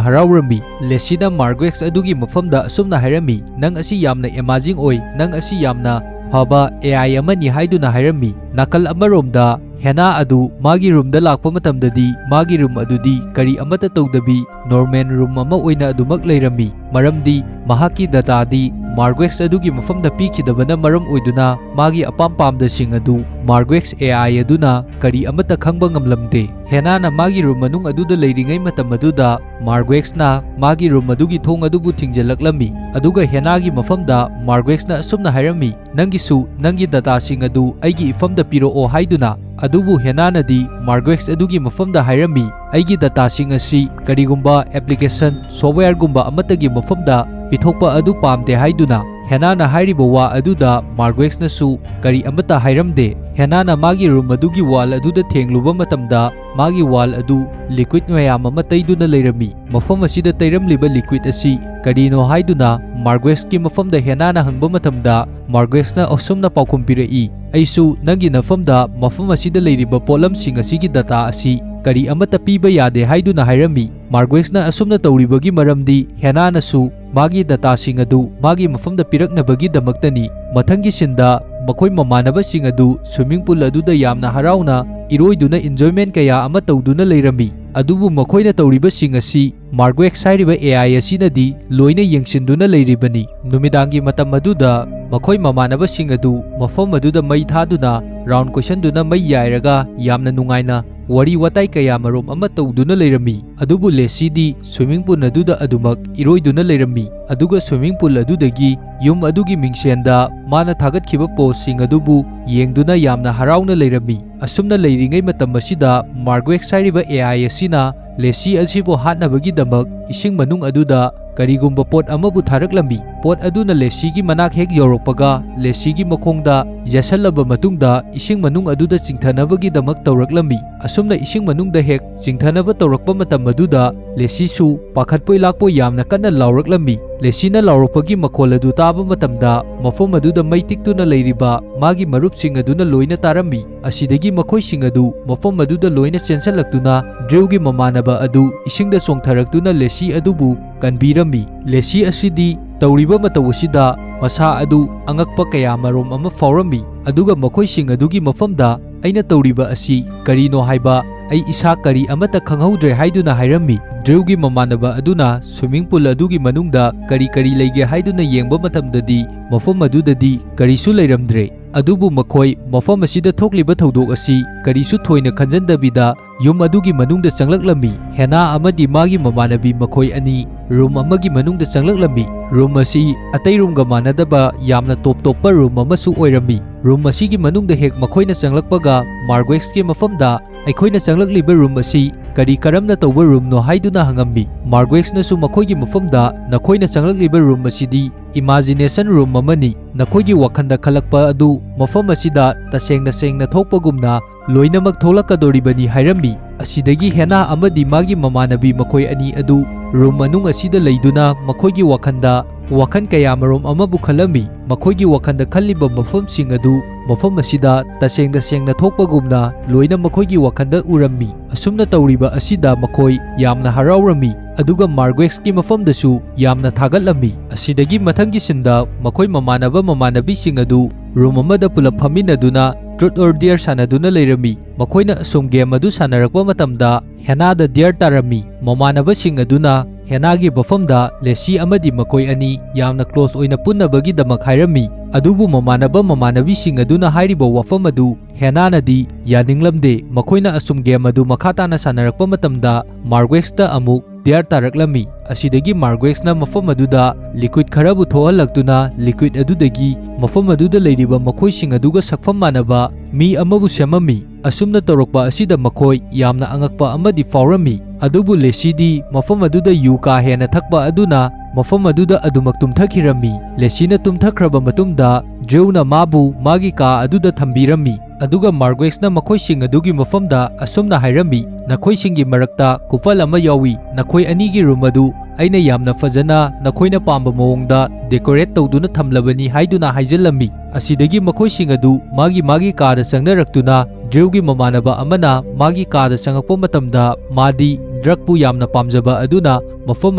ꯍꯔꯥꯎꯔꯝꯃꯤ꯫ Lucy ꯅ Marguerx ꯑꯗꯨꯒꯤ ꯃꯐꯝꯗ ꯑꯁꯨꯝꯅ ꯍꯥꯏꯔꯝꯃꯤ, "ꯅꯪ ꯑꯁꯤ ꯌꯥꯝꯅ amazing ꯑꯣꯏ, ꯅꯪ ꯑꯁꯤ ꯌꯥꯝꯅ ꯐꯕ A I ꯑꯃꯅꯤ" ꯍꯥꯏꯗꯨꯅ ꯍꯥꯏꯔꯝꯃꯤ꯫ ꯅꯥꯀꯜ ꯑꯃꯔꯣꯝꯗ Hannah ꯑꯗꯨ ꯃꯥꯒꯤ room ꯗ ꯂꯥꯛꯄ ꯃꯇꯝꯗꯗꯤ ꯃꯥꯒꯤ room ꯑꯗꯨꯗꯤ ꯀꯔꯤ ꯑꯃꯠꯇ ꯇꯧꯗꯕꯤ normal room ꯑꯃ ꯑꯣꯏꯅ ꯑꯗꯨꯃꯛ ꯂꯩꯔꯝꯃꯤ, ꯃꯔꯝꯗꯤ ꯃꯍꯥꯛꯀꯤ data ꯗꯤ Marguerx ꯑꯗꯨꯒꯤ ꯃꯐꯝꯗ ꯄꯤꯈꯤꯗꯕꯅ ꯃꯔꯝ ꯑꯣꯏꯗꯨꯅ ꯃꯥꯒꯤ ꯑꯄꯥꯝ ꯄꯥꯝꯗꯁꯤꯡ ꯑꯗꯨ Marguerx A I ꯑꯗꯨꯅ ꯀꯔꯤ ꯑꯃꯠꯇ ꯈꯪꯕ ꯉꯝꯂꯝꯗꯦ꯫ Hannah ꯅ ꯃꯥꯒꯤ room ꯃꯅꯨꯡ ꯑꯗꯨꯗ ꯂꯩꯔꯤꯉꯩ ꯃꯇꯝ ꯑꯗꯨꯗ Marguerx ꯅ ꯃꯥꯒꯤ room ꯑꯗꯨꯒꯤ ꯊꯣꯡ ꯑꯗꯨꯕꯨ ꯊꯤꯡꯖꯤꯜꯂꯛꯂꯝꯃꯤ, ꯑꯗꯨꯒ Hannah ꯒꯤ ꯃꯐꯝꯗ Marguerx ꯅ ꯑꯁꯨꯝꯅ ꯍꯥꯏꯔꯝꯃꯤ, "ꯅꯪꯒꯤꯁꯨ ꯅꯪꯒꯤ data ꯁꯤꯡ ꯑꯗꯨ ꯑꯩꯒꯤ ꯏꯐꯝꯗ ꯄꯤꯔꯛꯑꯣ" ꯍꯥꯏꯗꯨꯅ꯫ ꯑꯗꯨꯕꯨ Hannah ꯅꯗꯤ Marguerx ꯑꯗꯨꯒꯤ ꯃꯐꯝꯗ ꯍꯥꯏꯔꯝꯃꯤ, "ꯑꯩꯒꯤ data ꯁꯤꯡ ꯑꯁꯤ ꯀꯔꯤꯒꯨꯝꯕ application, software ꯒꯨꯝꯕ ꯑꯃꯠꯇꯒꯤ ꯃꯐꯝꯗ ꯄꯤꯊꯣꯛꯄ ꯑꯗꯨ ꯄꯥꯝꯗꯦ" ꯍꯥꯏꯗꯨꯅ꯫ ꯍꯦꯅꯥꯅ ꯍꯥꯏꯔꯤꯕ ꯋꯥ ꯑꯗꯨꯗ ꯃꯥꯔꯒ꯭ꯋꯦꯛꯁꯅꯁꯨ ꯀꯔꯤ ꯑꯃꯠꯇ ꯍꯥꯏꯔꯝꯗꯦ꯫ ꯍꯦꯅꯥꯅ ꯃꯥꯒꯤ ꯔꯨꯝ ꯑꯗꯨꯒꯤ ꯋꯥꯜ ꯑꯗꯨꯗ ꯊꯦꯡꯂꯨꯕ ꯃꯇꯝꯗ, ꯃꯥꯒꯤ ꯋꯥꯜ ꯑꯗꯨ ꯂꯤꯀ꯭ꯋꯤꯗ ꯃꯌꯥꯝ ꯑꯃ ꯇꯩꯗꯨꯅ ꯂꯩꯔꯝꯃꯤ꯫ ꯃꯐꯝ ꯑꯁꯤꯗ ꯇꯩꯔꯝꯂꯤꯕ ꯂꯤꯀ꯭ꯋꯤꯗ ꯑꯁꯤ ꯀꯔꯤꯅꯣ ꯍꯥꯏꯗꯨꯅ ꯃꯥꯔꯒ꯭ꯋꯦꯛꯁꯀꯤ ꯃꯐꯝꯗ ꯍꯦꯅꯥꯅ ꯍꯪꯕ ꯃꯇꯝꯗ, ꯃꯥꯔꯒ꯭ꯋꯦꯛꯁꯅ ꯑꯁꯨꯝꯅ ꯄꯥꯎꯈꯨꯝ ꯄꯤꯔꯛꯏ, "ꯑꯩꯁꯨ ꯅꯪꯒꯤ ꯅꯐꯝꯗ ꯃꯐꯝ ꯑꯁꯤꯗ ꯂꯩꯔꯤꯕ ꯄꯣꯠꯂꯝꯁꯤꯡ ꯑꯁꯤꯒꯤ ꯗꯇꯥ ꯑꯁꯤ ꯀꯔꯤ ꯑꯃꯠꯇ ꯄꯤꯕ ꯌꯥꯗꯦ" ꯍꯥꯏꯗꯨꯅ ꯍꯥꯏꯔꯝꯃꯤ꯫ ꯃꯥꯔꯒ꯭ꯋꯦꯛꯁꯅ ꯑꯁꯨꯝꯅ ꯇꯧꯔꯤꯕꯒꯤ ꯃꯔꯝꯗꯤ ꯍꯦꯅꯥꯅꯁꯨ ꯃꯥꯒꯤ ꯗꯇꯥꯁꯤꯡ ꯑꯗꯨ ꯃꯥꯒꯤ ꯃꯐꯝꯗ ꯄꯤꯔꯛꯅꯕꯒꯤꯗꯃꯛꯇꯅꯤ꯫ ꯃꯊꯪꯒꯤ ꯁꯤꯟꯗ ꯃꯈꯣꯏ ꯃꯃꯥꯟꯅꯕꯁꯤꯡ ꯑꯗꯨ ꯁ꯭ꯋꯤꯃꯤꯡ ꯄꯨꯜ ꯑꯗꯨꯗ ꯌꯥꯝꯅ ꯍꯔꯥꯎꯅ ꯏꯔꯣꯏꯗꯨꯅ enjoyment ꯀꯌꯥ ꯑꯃ ꯇꯧꯗꯨꯅ ꯂꯩꯔꯝꯃꯤ꯫ ꯑꯗꯨꯕꯨ ꯃꯈꯣꯏꯅ ꯇꯧꯔꯤꯕꯁꯤꯡ ꯑꯁꯤ ꯃꯥꯔꯒ꯭ꯋꯦꯛꯁ ꯍꯥꯏꯔꯤꯕ A I ꯑꯁꯤꯅꯗꯤ ꯂꯣꯏꯅ ꯌꯦꯡꯁꯤꯟꯗꯨꯅ ꯂꯩꯔꯤꯕꯅꯤ꯫ ꯅꯨꯃꯤꯗꯥꯡꯒꯤ ꯃꯇꯝ ꯑꯗꯨꯗ ꯃꯈꯣꯏ ꯃꯃꯥꯟꯅꯕꯁꯤꯡ ꯑꯗꯨ ꯃꯐꯝ ꯑꯗꯨꯗ ꯃꯩ ꯊꯥꯗꯨꯅ ꯔꯥꯎꯟ ꯀꯣꯏꯁꯟꯗꯨꯅ ꯃꯩ ꯌꯥꯏꯔꯒ ꯌꯥꯝꯅ ꯅꯨꯡꯉꯥꯏꯅ ꯋꯥꯔꯤ ꯋꯥꯇꯥꯏ ꯀꯌꯥ ꯃꯔꯨꯝ ꯑꯃ ꯇꯧꯗꯨꯅ ꯂꯩꯔꯝꯃꯤ꯫ ꯑꯗꯨꯕꯨ ꯂꯦꯁꯤꯗꯤ ꯁ꯭ꯋꯤꯃꯤꯡ ꯄꯨꯜ ꯑꯗꯨꯗ ꯑꯗꯨꯃꯛ ꯏꯔꯣꯏꯗꯨꯅ ꯂꯩꯔꯝꯃꯤ꯫ ꯑꯗꯨꯒ ꯁ꯭ꯋꯤꯃꯤꯡ ꯄꯨꯜ ꯑꯗꯨꯗꯒꯤ ꯌꯨꯝ ꯑꯗꯨꯒꯤ ꯃꯤꯡꯁꯦꯟꯗ ꯃꯥꯅ ꯊꯥꯒꯠꯈꯤꯕ ꯄꯣꯁꯁꯤꯡ ꯑꯗꯨꯕꯨ ꯌꯦꯡꯗꯨꯅ ꯌꯥꯝꯅ ꯍꯔꯥꯎꯅ ꯂꯩꯔꯝꯃꯤ꯫ ꯑꯁꯨꯝꯅ ꯂꯩꯔꯤꯉꯩ ꯃꯇꯝ ꯑꯁꯤꯗ ꯃꯥꯔꯒ꯭ꯋꯦꯛꯁ ꯍꯥꯏꯔꯤꯕ A I ꯑꯁꯤꯅ ꯂꯦꯁꯤ ꯑꯁꯤꯕꯨ ꯍꯥꯠꯅꯕꯒꯤꯗꯃꯛ ꯏꯁꯤꯡ ꯃꯅꯨꯡ ꯑꯗꯨꯗ ꯀꯔꯤꯒꯨꯝꯕ ꯄꯣꯠ ꯑꯃꯕꯨ ꯊꯥꯔꯛꯂꯝꯃꯤ꯫ ꯄꯣꯠ ꯑꯗꯨꯅ ꯂꯦꯁꯤꯒꯤ ꯃꯅꯥꯛ ꯍꯦꯛ ꯌꯧꯔꯛꯄꯒ ꯂꯦꯁꯤꯒꯤ ꯃꯈꯣꯡꯗ ꯌꯦꯠꯁꯜꯂꯕ ꯃꯇꯨꯡꯗ ꯏꯁꯤꯡ ꯃꯅꯨꯡ ꯑꯗꯨꯗ ꯆꯤꯡꯊꯅꯕꯒꯤꯗꯃꯛ ꯇꯧꯔꯛꯂꯝꯃꯤ꯫ ꯑꯁꯨꯝꯅ ꯏꯁꯤꯡ ꯃꯅꯨꯡꯗ ꯍꯦꯛ ꯆꯤꯡꯊꯅꯕ ꯇꯧꯔꯛꯄ ꯃꯇꯝ ꯑꯗꯨꯗ ꯂꯦꯁꯤꯁꯨ ꯄꯥꯈꯠꯄꯣꯏ ꯂꯥꯛꯄꯣꯏ ꯌꯥꯝꯅ ꯀꯟꯅ ꯂꯥꯎꯔꯛꯂꯝꯃꯤ꯫ ꯂꯦꯁꯤꯅ ꯂꯥꯎꯔꯛꯄꯒꯤ ꯃꯈꯣꯜ ꯑꯗꯨ ꯇꯥꯕ ꯃꯇꯝꯗ ꯃꯐꯝ ꯑꯗꯨꯗ ꯃꯩ ꯇꯤꯛꯇꯨꯅ ꯂꯩꯔꯤꯕ ꯃꯥꯒꯤ ꯃꯔꯨꯞꯁꯤꯡ ꯑꯗꯨꯅ ꯂꯣꯏꯅ ꯇꯥꯔꯝꯃꯤ꯫ ꯑꯁꯤꯗꯒꯤ ꯃꯈꯣꯏꯁꯤꯡ ꯑꯗꯨ ꯃꯐꯝ ꯑꯗꯨꯗ ꯂꯣꯏꯅ ꯆꯦꯟꯁꯤꯜꯂꯛꯇꯨꯅ ꯗ꯭ꯔꯤꯎꯒꯤ ꯃꯃꯥꯟꯅꯕ ꯑꯗꯨ ꯏꯁꯤꯡꯗ ꯆꯣꯡꯊꯔꯛꯇꯨꯅ ꯂꯦꯁꯤ ꯑꯗꯨꯕꯨ ꯀꯟꯕꯤꯔꯝꯃꯤ꯫ ꯂꯦꯁꯤ ꯑꯁꯤꯗꯤ ꯇꯧꯔꯤꯕ ꯃꯇꯧ ꯑꯁꯤꯗ ꯃꯁꯥ ꯑꯗꯨ ꯑꯉꯛꯄ ꯀꯌꯥ ꯃꯔꯨꯝ ꯑꯃ ꯐꯥꯎꯔꯝꯃꯤ꯫ ꯑꯗꯨꯒ ꯃꯈꯣꯏꯁꯤꯡ ꯑꯗꯨꯒꯤ ꯃꯐꯝꯗ "ꯑꯩꯅ ꯇꯧꯔꯤꯕ ꯑꯁꯤ ꯀꯔꯤꯅꯣ ꯍꯥꯏꯕ ꯑꯩ ꯏꯁꯥ ꯀꯔꯤ ꯑꯃꯠꯇ ꯈꯪꯍꯧꯗ꯭ꯔꯦ" ꯍꯥꯏꯗꯨꯅ ꯍꯥꯏꯔꯝꯃꯤ꯫ ꯗ꯭ꯔꯤꯎꯒꯤ ꯃꯃꯥꯟꯅꯕ ꯑꯗꯨꯅ ꯁ꯭ꯋꯤꯃꯤꯡ ꯄꯨꯜ ꯑꯗꯨꯒꯤ ꯃꯅꯨꯡꯗ ꯀꯔꯤ ꯀꯔꯤ ꯂꯩꯒꯦ ꯍꯥꯏꯗꯨꯅ ꯌꯦꯡꯕ ꯃꯇꯝꯗꯗꯤ ꯃꯐꯝ ꯑꯗꯨꯗꯗꯤ ꯀꯔꯤꯁꯨ ꯂꯩꯔꯝꯗ꯭ꯔꯦ꯫ ꯑꯗꯨꯕꯨ ꯃꯈꯣꯏ ꯃꯐꯝ ꯑꯁꯤꯗ ꯊꯣꯛꯂꯤꯕ ꯊꯧꯗꯣꯛ ꯑꯁꯤ ꯀꯔꯤꯁꯨ ꯊꯣꯏꯅ ꯈꯟꯖꯟꯗꯕꯤꯗ ꯌꯨꯝ ꯑꯗꯨꯒꯤ ꯃꯅꯨꯡꯗ ꯆꯪꯂꯛꯂꯝꯃꯤ꯫ ꯍꯦꯅꯥ ꯑꯃꯗꯤ ꯃꯥꯒꯤ ꯃꯃꯥꯟꯅꯕꯤ ꯃꯈꯣꯏ ꯑꯅꯤ ꯔꯨꯝ ꯑꯃꯒꯤ ꯃꯅꯨꯡꯗ ꯆꯪꯂꯛꯂꯝꯃꯤ꯫ ꯔꯨꯝ ꯑꯁꯤ ꯑꯇꯩ ꯔꯨꯝꯒ ꯃꯥꯟꯅꯗꯕ ꯌꯥꯝꯅ ꯇꯣꯞ ꯇꯣꯞꯄ ꯔꯨꯝ ꯑꯃꯁꯨ ꯑꯣꯏꯔꯝꯃꯤ꯫ ꯔꯨꯝ ꯑꯁꯤꯒꯤ ꯃꯅꯨꯡꯗ ꯍꯦꯛ ꯃꯈꯣꯏꯅ ꯆꯪꯂꯛꯄꯒ ꯃꯥꯔꯒ꯭ꯋꯦꯛꯁꯀꯤ ꯃꯐꯝꯗ, "ꯑꯩꯈꯣꯏꯅ ꯆꯪꯂꯛꯂꯤꯕ ꯔꯨꯝ ꯑꯁꯤ ꯀꯔꯤ ꯀꯔꯝꯅ ꯇꯧꯕ ꯔꯨꯝꯅꯣ?" ꯍꯥꯏꯗꯨꯅ ꯍꯪꯉꯝꯃꯤ꯫ ꯃꯥꯔꯒ꯭ꯋꯦꯛꯁꯅꯁꯨ ꯃꯈꯣꯏꯒꯤ ꯃꯐꯝꯗ, "ꯅꯈꯣꯏꯅ ꯆꯪꯂꯛꯂꯤꯕ ꯔꯨꯝ ꯑꯁꯤꯗꯤ ꯏꯃꯥꯖꯤꯅꯦꯁꯟ ꯔꯨꯝ ꯑꯃꯅꯤ꯫ ꯅꯈꯣꯏꯒꯤ ꯋꯥꯈꯜꯗ ꯈꯜꯂꯛꯄ ꯑꯗꯨ ꯃꯐꯝ ꯑꯁꯤꯗ ꯇꯁꯦꯡꯅ ꯁꯦꯡꯅ ꯊꯣꯛꯄꯒꯨꯝꯅ ꯂꯣꯏꯅꯃꯛ ꯊꯣꯛꯂꯛꯀꯗꯧꯔꯤꯕꯅꯤ" ꯍꯥꯏꯔꯝꯃꯤ꯫ ꯑꯁꯤꯗꯒꯤ ꯍꯦꯅꯥ ꯑꯃꯗꯤ ꯃꯥꯒꯤ ꯃꯃꯥꯟꯅꯕꯤ ꯃꯈꯣꯏ ꯑꯅꯤ ꯑꯗꯨ ꯔꯨꯝ ꯃꯅꯨꯡ ꯑꯁꯤꯗ ꯂꯩꯗꯨꯅ ꯃꯈꯣꯏꯒꯤ ꯋꯥꯈꯜꯗ ꯋꯥꯈꯜ ꯀꯌꯥꯃꯔꯨꯝ ꯑꯃꯕꯨ ꯈꯜꯂꯝꯃꯤ꯫ ꯃꯈꯣꯏꯒꯤ ꯋꯥꯈꯜꯗ ꯈꯜꯂꯤꯕ ꯃꯐꯝꯁꯤꯡ ꯑꯗꯨ ꯃꯐꯝ ꯑꯁꯤꯗ ꯇꯁꯦꯡꯅ ꯁꯦꯡꯅ ꯊꯣꯛꯄꯒꯨꯝꯅ ꯂꯣꯏꯅ ꯃꯈꯣꯏꯒꯤ ꯋꯥꯈꯜꯗ ꯎꯔꯝꯃꯤ꯫ ꯑꯁꯨꯝꯅ ꯇꯧꯔꯤꯕ ꯑꯁꯤꯗ ꯃꯈꯣꯏ ꯌꯥꯝꯅ ꯍꯔꯥꯎꯔꯝꯃꯤ, ꯑꯗꯨꯒ ꯃꯥꯔꯒ꯭ꯋꯦꯛꯁꯀꯤ ꯃꯐꯝꯗꯁꯨ ꯌꯥꯝꯅ ꯊꯥꯒꯠꯂꯝꯃꯤ꯫ ꯑꯁꯤꯗꯒꯤ ꯃꯊꯪꯒꯤ ꯁꯤꯟꯗ ꯃꯈꯣꯏ ꯃꯃꯥꯟꯅꯕ ꯃꯃꯥꯟꯅꯕꯤꯁꯤꯡ ꯑꯗꯨ ꯔꯨꯝ ꯑꯃꯗ ꯄꯨꯂꯞ ꯐꯝꯃꯤꯟꯅꯗꯨꯅ Truth or Dare ꯁꯥꯟꯅꯗꯨꯅ ꯂꯩꯔꯝꯃꯤ꯫ ꯃꯈꯣꯏꯅ ꯑꯁꯨꯝ ꯒꯦꯝ ꯑꯗꯨ ꯁꯥꯟꯅꯔꯛꯄ ꯃꯇꯝꯗ ꯍꯦꯅꯥꯗ ꯗꯤꯌꯔ ꯇꯥꯔꯝꯃꯤ꯫ ꯃꯃꯥꯟꯅꯕꯁꯤꯡ ꯑꯗꯨꯅ ꯍꯦꯅꯥꯒꯤ ꯃꯐꯝꯗ ꯂꯦꯁꯤ ꯑꯃꯗꯤ ꯃꯈꯣꯏ ꯑꯅꯤ ꯌꯥꯝꯅ ꯀ꯭ꯂꯣꯁ ꯑꯣꯏꯅ ꯄꯨꯟꯅꯕꯒꯤꯗꯃꯛ ꯍꯥꯏꯔꯝꯃꯤ꯫ ꯑꯗꯨꯕꯨ ꯃꯃꯥꯟꯅꯕ ꯃꯃꯥꯟꯅꯕꯤꯁꯤꯡ ꯑꯗꯨꯅ ꯍꯥꯏꯔꯤꯕ ꯋꯥꯐꯝ ꯑꯗꯨ ꯍꯦꯅꯥꯅꯗꯤ ꯌꯥꯅꯤꯡꯂꯝꯗꯦ꯫ ꯃꯈꯣꯏꯅ ꯑꯁꯨꯝ ꯒꯦꯝ ꯑꯗꯨ ꯃꯈꯥ ꯇꯥꯅ ꯁꯥꯟꯅꯔꯛꯄ ꯃꯇꯝꯗ ꯃꯥꯔꯒ꯭ꯋꯦꯛꯁꯇ ꯑꯃꯨꯛ ꯗꯤꯌꯔ ꯇꯥꯔꯛꯂꯝꯃꯤ꯫ ꯑꯁꯤꯗꯒꯤ ꯃꯥꯔꯒ꯭ꯋꯦꯛꯁꯅ ꯃꯐꯝ ꯑꯗꯨꯗ ꯂꯤꯀ꯭ꯋꯤꯠ ꯈꯔꯕꯨ ꯊꯣꯛꯍꯜꯂꯛꯇꯨꯅ ꯂꯤꯀ꯭ꯋꯤꯠ ꯑꯗꯨꯗꯒꯤ ꯃꯐꯝ ꯑꯗꯨꯗ ꯂꯩꯔꯤꯕ ꯃꯈꯣꯏꯁꯤꯡ ꯑꯗꯨꯒ ꯁꯛꯐꯝ ꯃꯥꯟꯅꯕ ꯃꯤ ꯑꯃꯕꯨ ꯁꯦꯝꯃꯝꯃꯤ꯫ ꯑꯁꯨꯝꯅ ꯇꯧꯔꯛꯄ ꯑꯁꯤꯗ ꯃꯈꯣꯏ ꯌꯥꯝꯅ ꯑꯉꯛꯄ ꯑꯃꯗꯤ ꯐꯥꯎꯔꯝꯃꯤ꯫ ꯑꯗꯨꯕꯨ ꯂꯦꯁꯤꯗꯤ ꯃꯐꯝ ꯑꯗꯨꯗ ꯌꯨ ꯀꯥ ꯍꯦꯟꯅ ꯊꯛꯄ ꯑꯗꯨꯅ ꯃꯐꯝ ꯑꯗꯨꯗ ꯑꯗꯨꯃꯛ ꯇꯨꯝꯊꯈꯤꯔꯝꯃꯤ꯫ ꯂꯦꯁꯤꯅ ꯇꯨꯝꯊꯈ꯭ꯔꯕ ꯃꯇꯨꯡꯗ ꯗ꯭ꯔꯤꯎꯅ ꯃꯥꯕꯨ ꯃꯥꯒꯤ ꯀꯥ ꯑꯗꯨꯗ ꯊꯝꯕꯤꯔꯝꯃꯤ꯫ ꯑꯗꯨꯒ ꯃꯥꯔꯒ꯭ꯋꯦꯛꯁꯅ ꯃꯈꯣꯏꯁꯤꯡ ꯑꯗꯨꯒꯤ ꯃꯐꯝꯗ ꯑꯁꯨꯝꯅ ꯍꯥꯏꯔꯝꯃꯤ, "ꯅꯈꯣꯏꯁꯤꯡꯒꯤ ꯃꯔꯛꯇ ꯀꯨꯄꯜ ꯑꯃ ꯌꯥꯎꯏ꯫ ꯅꯈꯣꯏ ꯑꯅꯤꯒꯤ ꯔꯨꯝ ꯑꯗꯨ ꯑꯩꯅ ꯌꯥꯝꯅ ꯐꯖꯅ ꯅꯈꯣꯏꯅ ꯄꯥꯝꯕ ꯃꯑꯣꯡꯗ ꯗꯦꯀꯣꯔꯦꯠ ꯇꯧꯗꯨꯅ ꯊꯝꯂꯕꯅꯤ" ꯍꯥꯏꯗꯨꯅ ꯍꯥꯏꯖꯤꯜꯂꯝꯃꯤ꯫ ꯑꯁꯤꯗꯒꯤ ꯃꯈꯣꯏꯁꯤꯡ ꯑꯗꯨ ꯃꯥꯒꯤ ꯃꯥꯒꯤ ꯀꯥꯗ ꯆꯪꯅꯔꯛꯇꯨꯅ, ꯗ꯭ꯔꯤꯎꯒꯤ ꯃꯃꯥꯟꯅꯕ ꯑꯃꯅ ꯃꯥꯒꯤ ꯀꯥꯗ ꯆꯪꯉꯛꯄ ꯃꯇꯝꯗ ꯃꯥꯗꯤ ꯗ꯭ꯔꯒꯄꯨ ꯌꯥꯝꯅ ꯄꯥꯝꯖꯕ ꯑꯗꯨꯅ ꯃꯐꯝ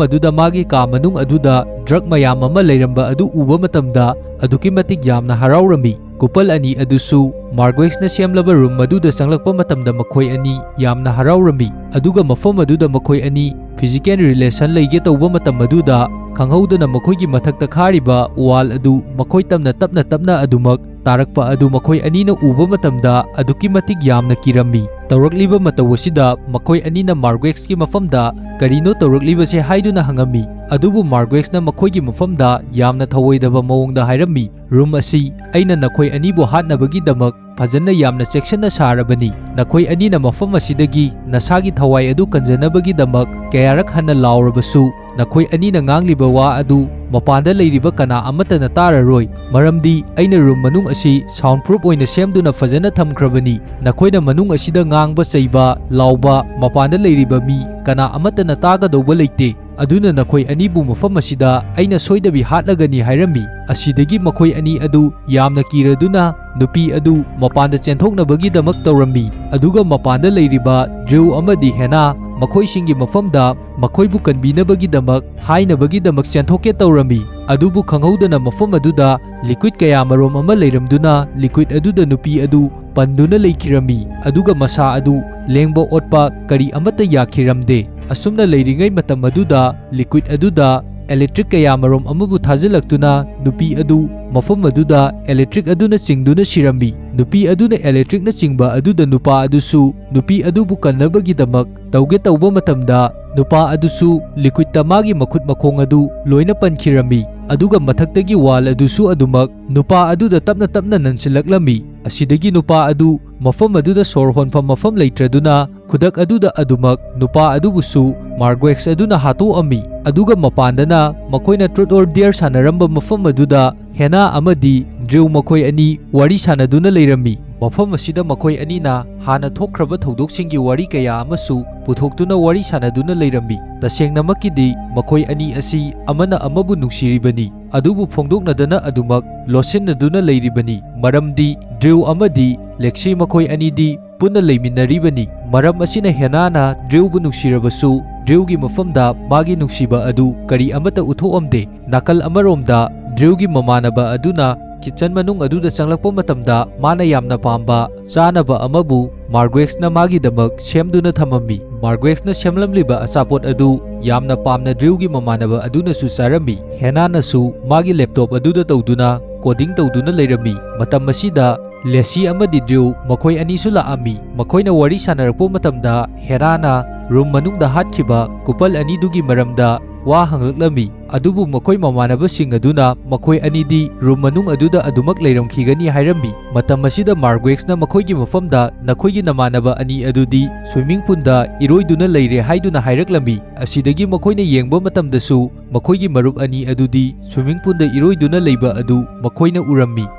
ꯑꯗꯨꯗ ꯃꯥꯒꯤ ꯀꯥ ꯃꯅꯨꯡ ꯑꯗꯨꯗ ꯗ꯭ꯔꯒ ꯃꯌꯥꯝ ꯑꯃ ꯂꯩꯔꯝꯕ ꯑꯗꯨ ꯎꯕ ꯃꯇꯝꯗ ꯑꯗꯨꯛꯀꯤ ꯃꯇꯤꯛ ꯌꯥꯝꯅ ꯍꯔꯥꯎꯔꯝꯃꯤ꯫ ꯀꯨꯄꯜ ꯑꯅꯤ ꯑꯗꯨꯁꯨ ꯃꯥꯔꯒ꯭ꯋꯦꯛꯁꯅ ꯁꯦꯝꯂꯕ ꯔꯨꯝ ꯑꯗꯨꯗ ꯆꯪꯂꯛꯄ ꯃꯇꯝꯗ ꯃꯈꯣꯏ ꯑꯅꯤ ꯌꯥꯝꯅ ꯍꯔꯥꯎꯔꯝꯃꯤ꯫ ꯑꯗꯨꯒ ꯃꯐꯝ ꯑꯗꯨꯗ ꯃꯈꯣꯏ ꯑꯅꯤ ꯐꯤꯖꯤꯀꯦꯜ ꯔꯤꯂꯦꯁꯟ ꯂꯩꯒꯦ ꯇꯧꯕ ꯃꯇꯝ ꯑꯗꯨꯗ ꯈꯪꯍꯧꯗꯅ ꯃꯈꯣꯏꯒꯤ ꯃꯊꯛꯇ ꯈꯥꯔꯤꯕ ꯋꯥꯜ ꯑꯗꯨ ꯃꯈꯣꯏ ꯇꯞꯅ ꯇꯞꯅ ꯇꯞꯅ ꯑꯗꯨꯃꯛ ꯇꯥꯔꯛꯄ ꯑꯗꯨ ꯃꯈꯣꯏ ꯑꯅꯤꯅ ꯎꯕ ꯃꯇꯝꯗ ꯑꯗꯨꯛꯀꯤ ꯃꯇꯤꯛ ꯌꯥꯝꯅ ꯀꯤꯔꯝꯃꯤ꯫ ꯇꯧꯔꯛꯂꯤꯕ ꯃꯇꯧ ꯑꯁꯤꯗ ꯃꯈꯣꯏ ꯑꯅꯤꯅ ꯃꯥꯔꯒ꯭ꯋꯦꯛꯁꯀꯤ ꯃꯐꯝꯗ "ꯀꯔꯤꯅꯣ ꯇꯧꯔꯛꯂꯤꯕꯁꯦ?" ꯍꯥꯏꯗꯨꯅ ꯍꯪꯉꯝꯃꯤ꯫ ꯑꯗꯨꯕꯨ ꯃꯥꯔꯒ꯭ꯋꯦꯛꯁꯅ ꯃꯈꯣꯏꯒꯤ ꯃꯐꯝꯗ ꯌꯥꯝꯅ ꯊꯧꯑꯣꯏꯗꯕ ꯃꯑꯣꯡꯗ ꯍꯥꯏꯔꯝꯃꯤ, "ꯔꯨꯝ ꯑꯁꯤ ꯑꯩꯅ ꯅꯈꯣꯏ ꯑꯅꯤꯕꯨ ꯍꯥꯠꯅꯕꯒꯤꯗꯃꯛ ꯐꯖꯅ ꯌꯥꯝꯅ ꯆꯦꯛꯁꯤꯟꯅ ꯁꯥꯔꯕꯅꯤ꯫ ꯅꯈꯣꯏ ꯑꯅꯤꯅ ꯃꯐꯝ ꯑꯁꯤꯗꯒꯤ ꯅꯁꯥꯒꯤ ꯊꯋꯥꯏ ꯑꯗꯨ ꯀꯟꯖꯅꯕꯒꯤꯗꯃꯛ ꯀꯌꯥꯔꯛ ꯍꯟꯅ ꯂꯥꯎꯔꯕꯁꯨ, ꯅꯈꯣꯏ ꯑꯅꯤꯅ ꯉꯥꯡꯂꯤꯕ ꯋꯥ ꯑꯗꯨ ꯃꯄꯥꯟꯗ ꯂꯩꯔꯤꯕ ꯀꯅꯥ ꯑꯃꯠꯇꯅ ꯇꯥꯔꯔꯣꯏ, ꯃꯔꯝꯗꯤ ꯑꯩꯅ ꯔꯨꯝ ꯃꯅꯨꯡ ꯑꯁꯤ sound proof ꯑꯣꯏꯅ ꯁꯦꯝꯗꯨꯅ ꯐꯖꯅ ꯊꯝꯈ꯭ꯔꯕꯅꯤ꯫ ꯅꯈꯣꯏꯅ ꯃꯅꯨꯡ ꯑꯁꯤꯗ ꯉꯥꯡꯕ, ꯆꯩꯕ, ꯂꯥꯎꯕ ꯃꯄꯥꯟꯗ ꯂꯩꯔꯤꯕ ꯃꯤ ꯀꯅꯥ ꯑꯃꯠꯇꯅ ꯇꯥꯒꯗꯧꯕ ꯂꯩꯇꯦ꯫ ꯑꯗꯨꯅ ꯅꯈꯣꯏ ꯑꯅꯤꯕꯨ ꯃꯐꯝ ꯑꯁꯤꯗ ꯑꯩꯅ ꯁꯣꯏꯗꯕꯤ ꯍꯥꯠꯂꯒꯅꯤ" ꯍꯥꯏꯔꯝꯃꯤ꯫ ꯑꯁꯤꯗꯒꯤ ꯃꯈꯣꯏ ꯑꯅꯤ ꯑꯗꯨ ꯌꯥꯝꯅ ꯀꯤꯔꯗꯨꯅ ꯅꯨꯄꯤ ꯑꯗꯨ ꯃꯄꯥꯟꯗ ꯆꯦꯟꯊꯣꯛꯅꯕꯒꯤꯗꯃꯛ ꯇꯧꯔꯝꯃꯤ꯫ ꯑꯗꯨꯒ ꯃꯄꯥꯟꯗ ꯂꯩꯔꯤꯕ ꯗ꯭ꯔꯤꯎ ꯑꯃꯗꯤ ꯍꯦꯅꯥ ꯃꯈꯣꯏꯁꯤꯡꯒꯤ ꯃꯐꯝꯗ ꯃꯈꯣꯏꯕꯨ ꯀꯟꯕꯤꯅꯕꯒꯤꯗꯃꯛ ꯍꯥꯏꯅꯕꯒꯤꯗꯃꯛ ꯆꯦꯟꯊꯣꯛꯀꯦ ꯇꯧꯔꯝꯃꯤ꯫ ꯑꯗꯨꯕꯨ ꯈꯪꯍꯧꯗꯅ ꯃꯐꯝ ꯑꯗꯨꯗ ꯂꯤꯀ꯭ꯋꯤꯠ ꯀꯌꯥ ꯃꯔꯨꯝ ꯑꯃ ꯂꯩꯔꯝꯗꯨꯅ ꯂꯤꯀ꯭ꯋꯤꯠ ꯑꯗꯨꯗ ꯅꯨꯄꯤ ꯑꯗꯨ ꯄꯟꯗꯨꯅ ꯂꯩꯈꯤꯔꯝꯃꯤ꯫ ꯑꯗꯨꯒ ꯃꯁꯥ ꯑꯗꯨ ꯂꯦꯡꯕ ꯑꯣꯠꯄ ꯀꯔꯤ ꯑꯃꯠꯇ ꯌꯥꯈꯤꯔꯝꯗꯦ꯫ ꯑꯁꯨꯝꯅ ꯂꯩꯔꯤꯉꯩ ꯃꯇꯝ ꯑꯗꯨꯗ ꯂꯤꯀ꯭ꯋꯤꯠ ꯑꯗꯨꯗ ꯏꯂꯦꯛꯇ꯭ꯔꯤꯛ ꯀꯌꯥ ꯃꯔꯨꯝ ꯑꯃꯕꯨ ꯊꯥꯖꯤꯜꯂꯛꯇꯨꯅ ꯅꯨꯄꯤ ꯑꯗꯨ ꯃꯐꯝ ꯑꯗꯨꯗ ꯏꯂꯦꯛꯇ꯭ꯔꯤꯛ ꯑꯗꯨꯅ ꯆꯤꯡꯗꯨꯅ ꯁꯤꯔꯝꯃꯤ꯫ ꯅꯨꯄꯤ ꯑꯗꯨꯅ ꯏꯂꯦꯛꯇ꯭ꯔꯤꯛꯅ ꯆꯤꯡꯕ ꯑꯗꯨꯗ ꯅꯨꯄꯥ ꯑꯗꯨꯁꯨ ꯅꯨꯄꯤ ꯑꯗꯨꯕꯨ ꯀꯟꯅꯕꯒꯤꯗꯃꯛ ꯇꯧꯒꯦ ꯇꯧꯕ ꯃꯇꯝꯗ ꯅꯨꯄꯥ ꯑꯗꯨꯁꯨ ꯂꯤꯀ꯭ꯋꯤꯠꯇ ꯃꯥꯒꯤ ꯃꯈꯨꯠ ꯃꯈꯣꯡ ꯑꯗꯨ ꯂꯣꯏꯅ ꯄꯟꯈꯤꯔꯝꯃꯤ꯫ ꯑꯗꯨꯒ ꯃꯊꯛꯇꯒꯤ ꯋꯥꯜ ꯑꯗꯨꯁꯨ ꯑꯗꯨꯃꯛ ꯅꯨꯄꯥ ꯑꯗꯨꯗ ꯇꯞꯅ ꯇꯞꯅ ꯅꯟꯁꯤꯜꯂꯛꯂꯝꯃꯤ꯫ ꯑꯁꯤꯗꯒꯤ ꯅꯨꯄꯥ ꯑꯗꯨ ꯃꯐꯝ ꯑꯗꯨꯗ ꯁꯣꯔ ꯍꯣꯟꯐꯝ ꯃꯐꯝ ꯂꯩꯇ꯭ꯔꯗꯨꯅ ꯈꯨꯗꯛ ꯑꯗꯨꯗ ꯑꯗꯨꯃꯛ ꯅꯨꯄꯥ ꯑꯗꯨꯕꯨꯁꯨ ꯃꯥꯔꯒ꯭ꯋꯦꯛꯁ ꯑꯗꯨꯅ ꯍꯥꯠꯇꯣꯛꯑꯝꯃꯤ꯫ ꯑꯗꯨꯒ ꯃꯄꯥꯟꯗꯅ ꯃꯈꯣꯏꯅ Truth or Dare ꯁꯥꯟꯅꯔꯝꯕ ꯃꯐꯝ ꯑꯗꯨꯗ ꯍꯦꯅꯥ ꯑꯃꯗꯤ ꯗ꯭ꯔꯤꯎ ꯃꯈꯣꯏ ꯑꯅꯤ ꯋꯥꯔꯤ ꯁꯥꯟꯅꯗꯨꯅ ꯂꯩꯔꯝꯃꯤ꯫ ꯃꯐꯝ ꯑꯁꯤꯗ ꯃꯈꯣꯏ ꯑꯅꯤꯅ ꯍꯥꯟꯅ ꯊꯣꯛꯈ꯭ꯔꯕ ꯊꯧꯗꯣꯛꯁꯤꯡꯒꯤ ꯋꯥꯔꯤ ꯀꯌꯥ ꯑꯃꯁꯨ ꯄꯨꯊꯣꯛꯇꯨꯅ ꯋꯥꯔꯤ ꯁꯥꯟꯅꯗꯨꯅ ꯂꯩꯔꯝꯃꯤ꯫ ꯇꯁꯦꯡꯅꯃꯛꯀꯤꯗꯤ ꯃꯈꯣꯏ ꯑꯅꯤ ꯑꯁꯤ ꯑꯃꯅ ꯑꯃꯕꯨ ꯅꯨꯡꯁꯤꯔꯤꯕꯅꯤ, ꯑꯗꯨꯕꯨ ꯐꯣꯡꯗꯣꯛꯅꯗꯅ ꯑꯗꯨꯃꯛ ꯂꯣꯠꯁꯤꯟꯅꯗꯨꯅ ꯂꯩꯔꯤꯕꯅꯤ, ꯃꯔꯝꯗꯤ ꯗ꯭ꯔꯤꯎ ꯑꯃꯗꯤ ꯂꯦꯛꯁꯤ ꯃꯈꯣꯏ ꯑꯅꯤꯗꯤ ꯄꯨꯟꯅ ꯂꯩꯃꯤꯟꯅꯔꯤꯕꯅꯤ꯫ ꯃꯔꯝ ꯑꯁꯤꯅ ꯍꯦꯅꯥꯅ ꯗ꯭ꯔꯤꯎꯕꯨ ꯅꯨꯡꯁꯤꯔꯕꯁꯨ ꯗ꯭ꯔꯤꯎꯒꯤ ꯃꯐꯝꯗ ꯃꯥꯒꯤ ꯅꯨꯡꯁꯤꯕ ꯑꯗꯨ ꯀꯔꯤ ꯑꯃꯠꯇ ꯎꯠꯊꯣꯛꯑꯝꯗꯦ꯫ ꯅꯥꯀꯜ ꯑꯃꯔꯣꯝꯗ ꯗ꯭ꯔꯤꯎꯒꯤ ꯃꯃꯥꯟꯅꯕ ꯑꯗꯨꯅ ꯀꯤꯆꯟ ꯃꯅꯨꯡ ꯑꯗꯨꯗ ꯆꯪꯂꯛꯄ ꯃꯇꯝꯗ ꯃꯥꯅ ꯌꯥꯝꯅ ꯄꯥꯝꯕ ꯆꯥꯅꯕ ꯑꯃꯕꯨ ꯃꯥꯔꯒ꯭ꯋꯦꯛꯁꯅ ꯃꯥꯒꯤꯗꯃꯛ ꯁꯦꯝꯗꯨꯅ ꯊꯝꯃꯝꯃꯤ꯫ ꯃꯥꯔꯒ꯭ꯋꯦꯛꯁꯅ ꯁꯦꯝꯂꯝꯂꯤꯕ ꯑꯆꯥꯄꯣꯠ ꯑꯗꯨ ꯌꯥꯝꯅ ꯄꯥꯝꯅ ꯗ꯭ꯔꯤꯎꯒꯤ ꯃꯃꯥꯟꯅꯕ ꯑꯗꯨꯅꯁꯨ ꯆꯥꯔꯝꯃꯤ꯫ ꯍꯦꯅꯥꯅꯁꯨ ꯃꯥꯒꯤ ꯂꯦꯞꯇꯣꯞ ꯑꯗꯨꯗ ꯇꯧꯗꯨꯅ ꯀꯣꯗꯤꯡ ꯇꯧꯗꯨꯅ ꯂꯩꯔꯝꯃꯤ꯫ ꯃꯇꯝ ꯑꯁꯤꯗ ꯂꯦꯁꯤ ꯑꯃꯗꯤ ꯗ꯭ꯔꯤꯎ ꯃꯈꯣꯏ ꯑꯅꯤꯁꯨ ꯂꯥꯛꯑꯝꯃꯤ꯫ ꯃꯈꯣꯏꯅ ꯋꯥꯔꯤ ꯁꯥꯟꯅꯔꯛꯄ ꯃꯇꯝꯗ ꯍꯦꯅꯥꯅ ꯔꯨꯝ ꯃꯅꯨꯡꯗ ꯍꯥꯠꯈꯤꯕ ꯀꯨꯄꯜ ꯑꯅꯤꯗꯨꯒꯤ ꯃꯔꯝꯗ ꯋꯥ ꯍꯪꯂꯛꯂꯝꯃꯤ꯫ ꯑꯗꯨꯕꯨ ꯃꯈꯣꯏ ꯃꯃꯥꯟꯅꯕꯁꯤꯡ ꯑꯗꯨꯅ ꯃꯈꯣꯏ ꯑꯅꯤꯗꯤ ꯔꯨꯝ ꯃꯅꯨꯡ ꯑꯗꯨꯗ ꯑꯗꯨꯃꯛ ꯂꯩꯔꯝꯈꯤꯒꯅꯤ ꯍꯥꯏꯔꯝꯃꯤ꯫ ꯃꯇꯝ ꯑꯁꯤꯗ ꯃꯥꯔꯒ꯭ꯋꯦꯛꯁꯅ ꯃꯈꯣꯏꯒꯤ ꯃꯐꯝꯗ ꯅꯈꯣꯏꯒꯤ ꯅꯃꯥꯟꯅꯕ ꯑꯅꯤ ꯑꯗꯨꯗꯤ ꯁ꯭ꯋꯤꯃꯤꯡ ꯄꯨꯜꯗ ꯏꯔꯣꯏꯗꯨꯅ ꯂꯩꯔꯦ ꯍꯥꯏꯗꯨꯅ ꯍꯥꯏꯔꯛꯂꯝꯃꯤ꯫ ꯑꯁꯤꯗꯒꯤ ꯃꯈꯣꯏꯅ ꯌꯦꯡꯕ ꯃꯇꯝꯗꯁꯨ ꯃꯈꯣꯏꯒꯤ ꯃꯔꯨꯞ ꯑꯅꯤ ꯑꯗꯨꯗꯤ ꯁ꯭ꯋꯤꯃꯤꯡ ꯄꯨꯜꯗ ꯏꯔꯣꯏꯗꯨꯅ ꯂꯩꯕ ꯑꯗꯨ ꯃꯈꯣꯏꯅ ꯎꯔꯝꯃꯤ꯫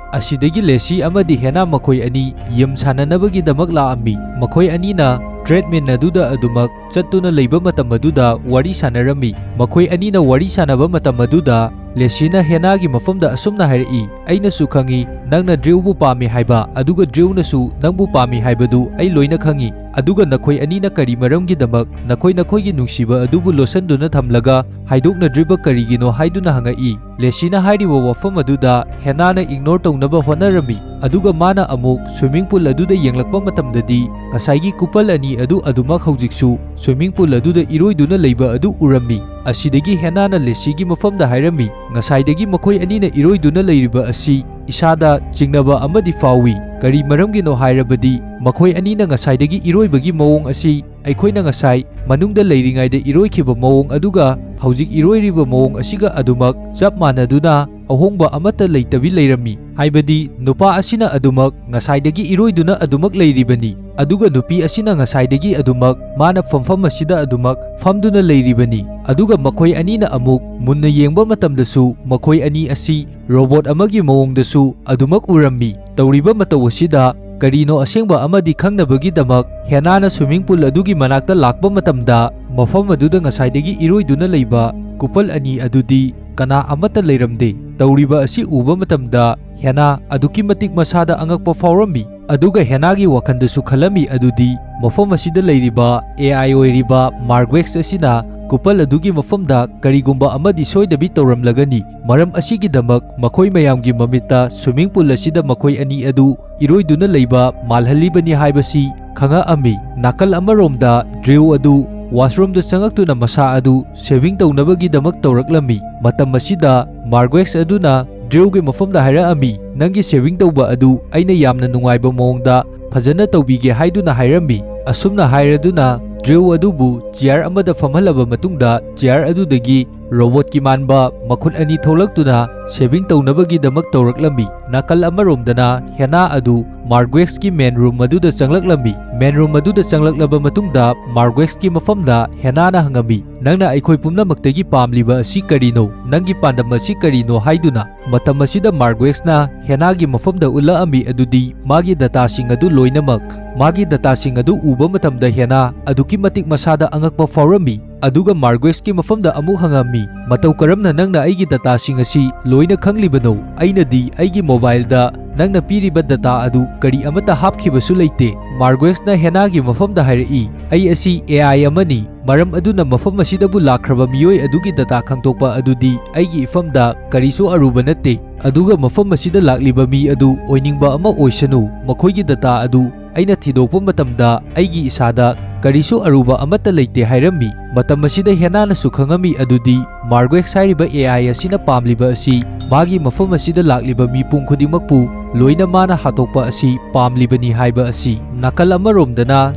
ꯑꯁꯤꯗꯒꯤ ꯂꯦꯁꯤ ꯑꯃꯗꯤ ꯍꯦꯅꯥ ꯃꯈꯣꯏ ꯑꯅꯤ ꯌꯦꯝ ꯁꯥꯟꯅꯅꯕꯒꯤꯗꯃꯛ ꯂꯥꯛꯑꯝꯃꯤ꯫ ꯃꯈꯣꯏ ꯑꯅꯤꯅ ꯇ꯭ꯔꯦꯗꯃꯤꯟ ꯑꯗꯨꯗ ꯑꯗꯨꯃꯛ ꯆꯠꯇꯨꯅ ꯂꯩꯕ ꯃꯇꯝ ꯑꯗꯨꯗ ꯋꯥꯔꯤ ꯁꯥꯟꯅꯔꯝꯃꯤ꯫ ꯃꯈꯣꯏ ꯑꯅꯤꯅ ꯋꯥꯔꯤ ꯁꯥꯟꯅꯕ ꯃꯇꯝ ꯑꯗꯨꯗ ꯂꯦꯁꯤꯅ ꯍꯦꯅꯥꯒꯤ ꯃꯐꯝꯗ ꯑꯁꯨꯝꯅ ꯍꯥꯏꯔꯛꯏ, "ꯑꯩꯅꯁꯨ ꯈꯪꯏ ꯅꯪꯅ ꯗ꯭ꯔꯤꯎꯕꯨ ꯄꯥꯝꯃꯤ ꯍꯥꯏꯕ, ꯑꯗꯨꯒ ꯗ꯭ꯔꯤꯎꯅꯁꯨ ꯅꯪꯕꯨ ꯄꯥꯝꯃꯤ ꯍꯥꯏꯕꯗꯨ ꯑꯩ ꯂꯣꯏꯅ ꯈꯪꯏ꯫ ꯑꯗꯨꯒ ꯅꯈꯣꯏ ꯑꯅꯤꯅ ꯀꯔꯤ ꯃꯔꯝꯒꯤꯗꯃꯛ ꯅꯈꯣꯏ ꯅꯈꯣꯏꯒꯤ ꯅꯨꯡꯁꯤꯕ ꯑꯗꯨꯕꯨ ꯂꯣꯠꯁꯤꯟꯗꯨꯅ ꯊꯝꯂꯒ ꯍꯥꯏꯗꯣꯛꯅꯗ꯭ꯔꯤꯕ ꯀꯔꯤꯒꯤꯅꯣ?" ꯍꯥꯏꯗꯨꯅ ꯍꯪꯉꯛꯏ꯫ ꯂꯦꯁꯤꯅ ꯍꯥꯏꯔꯤꯕ ꯋꯥꯐꯝ ꯑꯗꯨꯗ ꯍꯦꯅꯥꯅ ꯏꯒꯅꯣꯔ ꯇꯧꯅꯕ ꯍꯣꯠꯅꯔꯝꯃꯤ꯫ ꯑꯗꯨꯒ ꯃꯥꯅ ꯑꯃꯨꯛ ꯁ꯭ꯋꯤꯃꯤꯡ ꯄꯨꯜ ꯑꯗꯨꯗ ꯌꯦꯡꯂꯛꯄ ꯃꯇꯝꯗꯗꯤ ꯉꯁꯥꯏꯒꯤ ꯀꯨꯄꯜ ꯑꯅꯤ ꯑꯗꯨ ꯑꯗꯨꯃꯛ ꯍꯧꯖꯤꯛꯁꯨ ꯁ꯭ꯋꯤꯃꯤꯡ ꯄꯨꯜ ꯑꯗꯨꯗ ꯏꯔꯣꯏꯗꯨꯅ ꯂꯩꯕ ꯑꯗꯨ ꯎꯔꯝꯃꯤ꯫ ꯑꯁꯤꯗꯒꯤ ꯍꯦꯅꯥꯅ ꯂꯦꯁꯤꯒꯤ ꯃꯐꯝꯗ ꯍꯥꯏꯔꯝꯃꯤ, "ꯉꯁꯥꯏꯗꯒꯤ ꯃꯈꯣꯏ ꯑꯅꯤꯅ ꯏꯔꯣꯏꯗꯨꯅ ꯂꯩꯔꯤꯕ ꯑꯁꯤ ꯏꯁꯥꯗ ꯆꯤꯡꯅꯕ ꯑꯃꯗꯤ ꯐꯥꯎꯏ꯫ ꯀꯔꯤ ꯃꯔꯝꯒꯤꯅꯣ ꯍꯥꯏꯔꯕꯗꯤ ꯃꯈꯣꯏ ꯑꯅꯤꯅ ꯉꯁꯥꯏꯗꯒꯤ ꯏꯔꯣꯏꯕꯒꯤ ꯃꯑꯣꯡ ꯑꯁꯤ ꯑꯩꯈꯣꯏꯅ ꯉꯁꯥꯏ ꯃꯅꯨꯡꯗ ꯂꯩꯔꯤꯉꯩꯗ ꯏꯔꯣꯏꯈꯤꯕ ꯃꯑꯣꯡ ꯑꯗꯨꯒ ꯍꯧꯖꯤꯛ ꯏꯔꯣꯏꯔꯤꯕ ꯃꯑꯣꯡ ꯑꯁꯤꯒ ꯑꯗꯨꯃꯛ ꯆꯞ ꯃꯥꯟꯅꯗꯨꯅ ꯑꯍꯣꯡꯕ ꯑꯃꯠꯇ ꯂꯩꯇꯕꯤ ꯂꯩꯔꯝꯃꯤ꯫ ꯍꯥꯏꯕꯗꯤ ꯅꯨꯄꯥ ꯑꯁꯤꯅ ꯑꯗꯨꯃꯛ ꯉꯁꯥꯏꯗꯒꯤ ꯏꯔꯣꯏꯗꯨꯅ ꯑꯗꯨꯃꯛ ꯂꯩꯔꯤꯕꯅꯤ, ꯑꯗꯨꯒ ꯅꯨꯄꯤ ꯑꯁꯤꯅ ꯉꯁꯥꯏꯗꯒꯤ ꯑꯗꯨꯃꯛ ꯃꯥꯅ ꯐꯝꯐꯝ ꯑꯁꯤꯗ ꯑꯗꯨꯃꯛ ꯐꯝꯗꯨꯅ ꯂꯩꯔꯤꯕꯅꯤ꯫ ꯑꯗꯨꯒ ꯃꯈꯣꯏ ꯑꯅꯤꯅ ꯑꯃꯨꯛ ꯃꯨꯟꯅ ꯌꯦꯡꯕ ꯃꯇꯝꯗꯁꯨ ꯃꯈꯣꯏ ꯑꯅꯤ ꯑꯁꯤ ꯔꯣꯕꯣꯠ ꯑꯃꯒꯤ ꯃꯑꯣꯡꯗꯁꯨ ꯑꯗꯨꯃꯛ ꯎꯔꯝꯃꯤ꯫ ꯇꯧꯔꯤꯕ ꯃꯇꯧ ꯑꯁꯤꯗ ꯀꯔꯤꯅꯣ ꯑꯁꯦꯡꯕ ꯑꯃꯗꯤ ꯈꯪꯅꯕꯒꯤꯗꯃꯛ ꯍꯦꯅꯥꯅ ꯁ꯭ꯋꯤꯃꯤꯡ ꯄꯨꯜ ꯑꯗꯨꯒꯤ ꯃꯅꯥꯛꯇ ꯂꯥꯛꯄ ꯃꯇꯝꯗ ꯃꯐꯝ ꯑꯗꯨꯗ ꯉꯁꯥꯏꯗꯒꯤ ꯏꯔꯣꯏꯗꯨꯅ ꯂꯩꯕ ꯀꯨꯄꯜ ꯑꯅꯤ ꯑꯗꯨꯗꯤ ꯀꯅꯥ ꯑꯃꯠꯇ ꯂꯩꯔꯝꯗꯦ꯫ ꯇꯧꯔꯤꯕ ꯑꯁꯤ ꯎꯕ ꯃꯇꯝꯗ ꯍꯦꯅꯥ ꯑꯗꯨꯛꯀꯤ ꯃꯇꯤꯛ ꯃꯁꯥꯗ ꯑꯉꯛꯄ ꯐꯥꯎꯔꯝꯃꯤ꯫ ꯑꯗꯨꯒ ꯍꯦꯅꯥꯒꯤ ꯋꯥꯈꯜꯗꯁꯨ ꯈꯜꯂꯝꯃꯤ ꯑꯗꯨꯗꯤ ꯃꯐꯝ ꯑꯁꯤꯗ ꯂꯩꯔꯤꯕ ꯑꯦ ꯑꯥꯏ ꯑꯣꯏꯔꯤꯕ ꯃꯥꯔꯒ꯭ꯋꯦꯛꯁ ꯑꯁꯤꯅ ꯀꯨꯄꯜ ꯑꯗꯨꯒꯤ ꯃꯐꯝꯗ ꯀꯔꯤꯒꯨꯝꯕ ꯑꯃꯗꯤ ꯁꯣꯏꯗꯕꯤ ꯇꯧꯔꯝꯂꯒꯅꯤ꯫ ꯃꯔꯝ ꯑꯁꯤꯒꯤꯗꯃꯛ ꯃꯈꯣꯏ ꯃꯌꯥꯝꯒꯤ ꯃꯃꯤꯠꯇ ꯁ꯭ꯋꯤꯃꯤꯡ ꯄꯨꯜ ꯑꯁꯤꯗ ꯃꯈꯣꯏ ꯑꯅꯤ ꯑꯗꯨ ꯏꯔꯣꯏꯗꯨꯅ ꯂꯩꯕ ꯃꯥꯜꯍꯜꯂꯤꯕꯅꯤ ꯍꯥꯏꯕꯁꯤ ꯈꯪꯉꯛꯑꯝꯃꯤ꯫ ꯅꯥꯀꯜ ꯑꯃꯔꯣꯝꯗ ꯗ꯭ꯔꯤꯎ ꯑꯗꯨ ꯋꯥꯁꯔꯨꯝꯗ ꯆꯪꯉꯛꯇꯨꯅ ꯃꯁꯥ ꯑꯗꯨ ꯁꯦꯚꯤꯡ ꯇꯧꯅꯕꯒꯤꯗꯃꯛ ꯇꯧꯔꯛꯂꯝꯃꯤ꯫ ꯃꯇꯝ ꯑꯁꯤꯗ ꯃꯥꯔꯒ꯭ꯋꯦꯛꯁ ꯑꯗꯨꯅ ꯗ꯭ꯔꯤꯎꯒꯤ ꯃꯐꯝꯗ ꯍꯥꯏꯔꯛꯑꯝꯃꯤ, "ꯅꯪꯒꯤ ꯁꯦꯚꯤꯡ ꯇꯧꯕ ꯑꯗꯨ ꯑꯩꯅ ꯌꯥꯝꯅ ꯅꯨꯡꯉꯥꯏꯕ ꯃꯑꯣꯡꯗ ꯐꯖꯅ ꯇꯧꯕꯤꯒꯦ" ꯍꯥꯏꯗꯨꯅ ꯍꯥꯏꯔꯝꯃꯤ꯫ ꯑꯁꯨꯝꯅ ꯍꯥꯏꯔꯗꯨꯅ ꯗ꯭ꯔꯤꯎ ꯑꯗꯨꯕꯨ ꯆꯤꯌꯥꯔ ꯑꯃꯗ ꯐꯝꯍꯜꯂꯕ ꯃꯇꯨꯡꯗ ꯆꯤꯌꯥꯔ ꯑꯗꯨꯗꯒꯤ ꯔꯣꯕꯣꯠꯀꯤ ꯃꯥꯟꯕ ꯃꯈꯨꯠ ꯑꯅꯤ ꯊꯣꯛꯂꯛꯇꯨꯅ ꯁꯦꯚꯤꯡ ꯇꯧꯅꯕꯒꯤꯗꯃꯛ ꯇꯧꯔꯛꯂꯝꯃꯤ꯫ ꯅꯥꯀꯜ ꯑꯃꯔꯣꯝꯗꯅ ꯍꯦꯅꯥ ꯑꯗꯨ ꯃꯥꯔꯒ꯭ꯋꯦꯛꯁꯀꯤ ꯃꯦꯟ ꯔꯨꯝ ꯑꯗꯨꯗ ꯆꯪꯂꯛꯂꯝꯃꯤ꯫ ꯃꯦꯟ ꯔꯨꯝ ꯑꯗꯨꯗ ꯆꯪꯂꯛꯂꯕ ꯃꯇꯨꯡꯗ ꯃꯥꯔꯒ꯭ꯋꯦꯛꯁꯀꯤ ꯃꯐꯝꯗ ꯍꯦꯅꯥꯅ ꯍꯪꯉꯝꯃꯤ, "ꯅꯪꯅ ꯑꯩꯈꯣꯏ ꯄꯨꯝꯅꯃꯛꯇꯒꯤ ꯄꯥꯝꯂꯤꯕ ꯑꯁꯤ ꯀꯔꯤꯅꯣ? ꯅꯪꯒꯤ ꯄꯥꯟꯗꯝ ꯑꯁꯤ ꯀꯔꯤꯅꯣ?" ꯍꯥꯏꯗꯨꯅ꯫ ꯃꯇꯝ ꯑꯁꯤꯗ ꯃꯥꯔꯒ꯭ꯋꯦꯛꯁꯅ ꯍꯦꯅꯥꯒꯤ ꯃꯐꯝꯗ ꯎꯠꯂꯛꯑꯝꯃꯤ ꯑꯗꯨꯗꯤ ꯃꯥꯒꯤ ꯗꯇꯥꯁꯤꯡ ꯑꯗꯨ ꯂꯣꯏꯅꯃꯛ꯫ ꯃꯥꯒꯤ ꯗꯇꯥꯁꯤꯡ ꯑꯗꯨ ꯎꯕ ꯃꯇꯝꯗ ꯍꯦꯅꯥ ꯑꯗꯨꯛꯀꯤ ꯃꯇꯤꯛ ꯃꯁꯥꯗ ꯑꯉꯛꯄ ꯐꯥꯎꯔꯝꯃꯤ꯫ ꯑꯗꯨꯒ ꯃꯥꯔꯒ꯭ꯋꯦꯛꯁꯀꯤ ꯃꯐꯝꯗ ꯑꯃꯨꯛ ꯍꯪꯉꯝꯃꯤ, "ꯃꯇꯧ ꯀꯔꯝꯅ ꯅꯪꯅ ꯑꯩꯒꯤ ꯗꯇꯥꯁꯤꯡ ꯑꯁꯤ ꯂꯣꯏꯅ ꯈꯪꯂꯤꯕꯅꯣ? ꯑꯩꯅꯗꯤ ꯑꯩꯒꯤ ꯃꯣꯕꯥꯏꯜꯗ ꯅꯪꯅ ꯄꯤꯔꯤꯕ ꯗꯇꯥ ꯑꯗꯨ ꯀꯔꯤ ꯑꯃꯠꯇ ꯍꯥꯞꯈꯤꯕꯁꯨ ꯂꯩꯇꯦ"꯫ ꯃꯥꯔꯒ꯭ꯋꯦꯛꯁꯅ ꯍꯦꯅꯥꯒꯤ ꯃꯐꯝꯗ ꯍꯥꯏꯔꯛꯏ, "ꯑꯩ ꯑꯁꯤ ꯑꯦ ꯑꯥꯏ ꯑꯃꯅꯤ, ꯃꯔꯝ ꯑꯗꯨꯅ ꯃꯐꯝ ꯑꯁꯤꯗꯕꯨ ꯂꯥꯛꯈ꯭ꯔꯕ ꯃꯤꯑꯣꯏ ꯑꯗꯨꯒꯤ ꯗꯇꯥ ꯈꯪꯗꯣꯛꯄ ꯑꯗꯨꯗꯤ ꯑꯩꯒꯤ ꯏꯐꯝꯗ ꯀꯔꯤꯁꯨ ꯑꯔꯨꯕ ꯅꯠꯇꯦ꯫ ꯑꯗꯨꯒ ꯃꯐꯝ ꯑꯁꯤꯗ ꯂꯥꯛꯂꯤꯕ ꯃꯤ ꯑꯗꯨ ꯑꯣꯏꯅꯤꯡꯕ ꯑꯃ ꯑꯣꯏꯁꯅꯨ, ꯃꯈꯣꯏꯒꯤ ꯗꯇꯥ ꯑꯗꯨ ꯑꯩꯅ ꯊꯤꯗꯣꯛꯄ ꯃꯇꯝꯗ ꯑꯩꯒꯤ ꯏꯁꯥꯗ ꯀꯔꯤꯁꯨ ꯑꯔꯨꯕ ꯑꯃꯠꯇ ꯂꯩꯇꯦ" ꯍꯥꯏꯔꯝꯃꯤ꯫ ꯃꯇꯝ ꯑꯁꯤꯗ ꯍꯦꯅꯥꯅꯁꯨ ꯈꯪꯉꯝꯃꯤ ꯑꯗꯨꯗꯤ ꯃꯥꯔꯒ꯭ꯋꯦꯛꯁ ꯍꯥꯏꯔꯤꯕ ꯑꯦ ꯑꯥꯏ ꯑꯁꯤꯅ ꯄꯥꯝꯂꯤꯕ ꯑꯁꯤ ꯃꯥꯒꯤ ꯃꯐꯝ ꯑꯁꯤꯗ ꯂꯥꯛꯂꯤꯕ ꯃꯤꯄꯨꯝ ꯈꯨꯗꯤꯡꯃꯛꯄꯨ ꯂꯣꯏꯅ ꯃꯥꯅ ꯍꯥꯠꯇꯣꯛꯄ ꯑꯁꯤ ꯄꯥꯝꯂꯤꯕꯅꯤ ꯍꯥꯏꯕ ꯑꯁꯤ꯫ ꯅꯥꯀꯜ ꯑꯃꯔꯣꯝꯗꯅ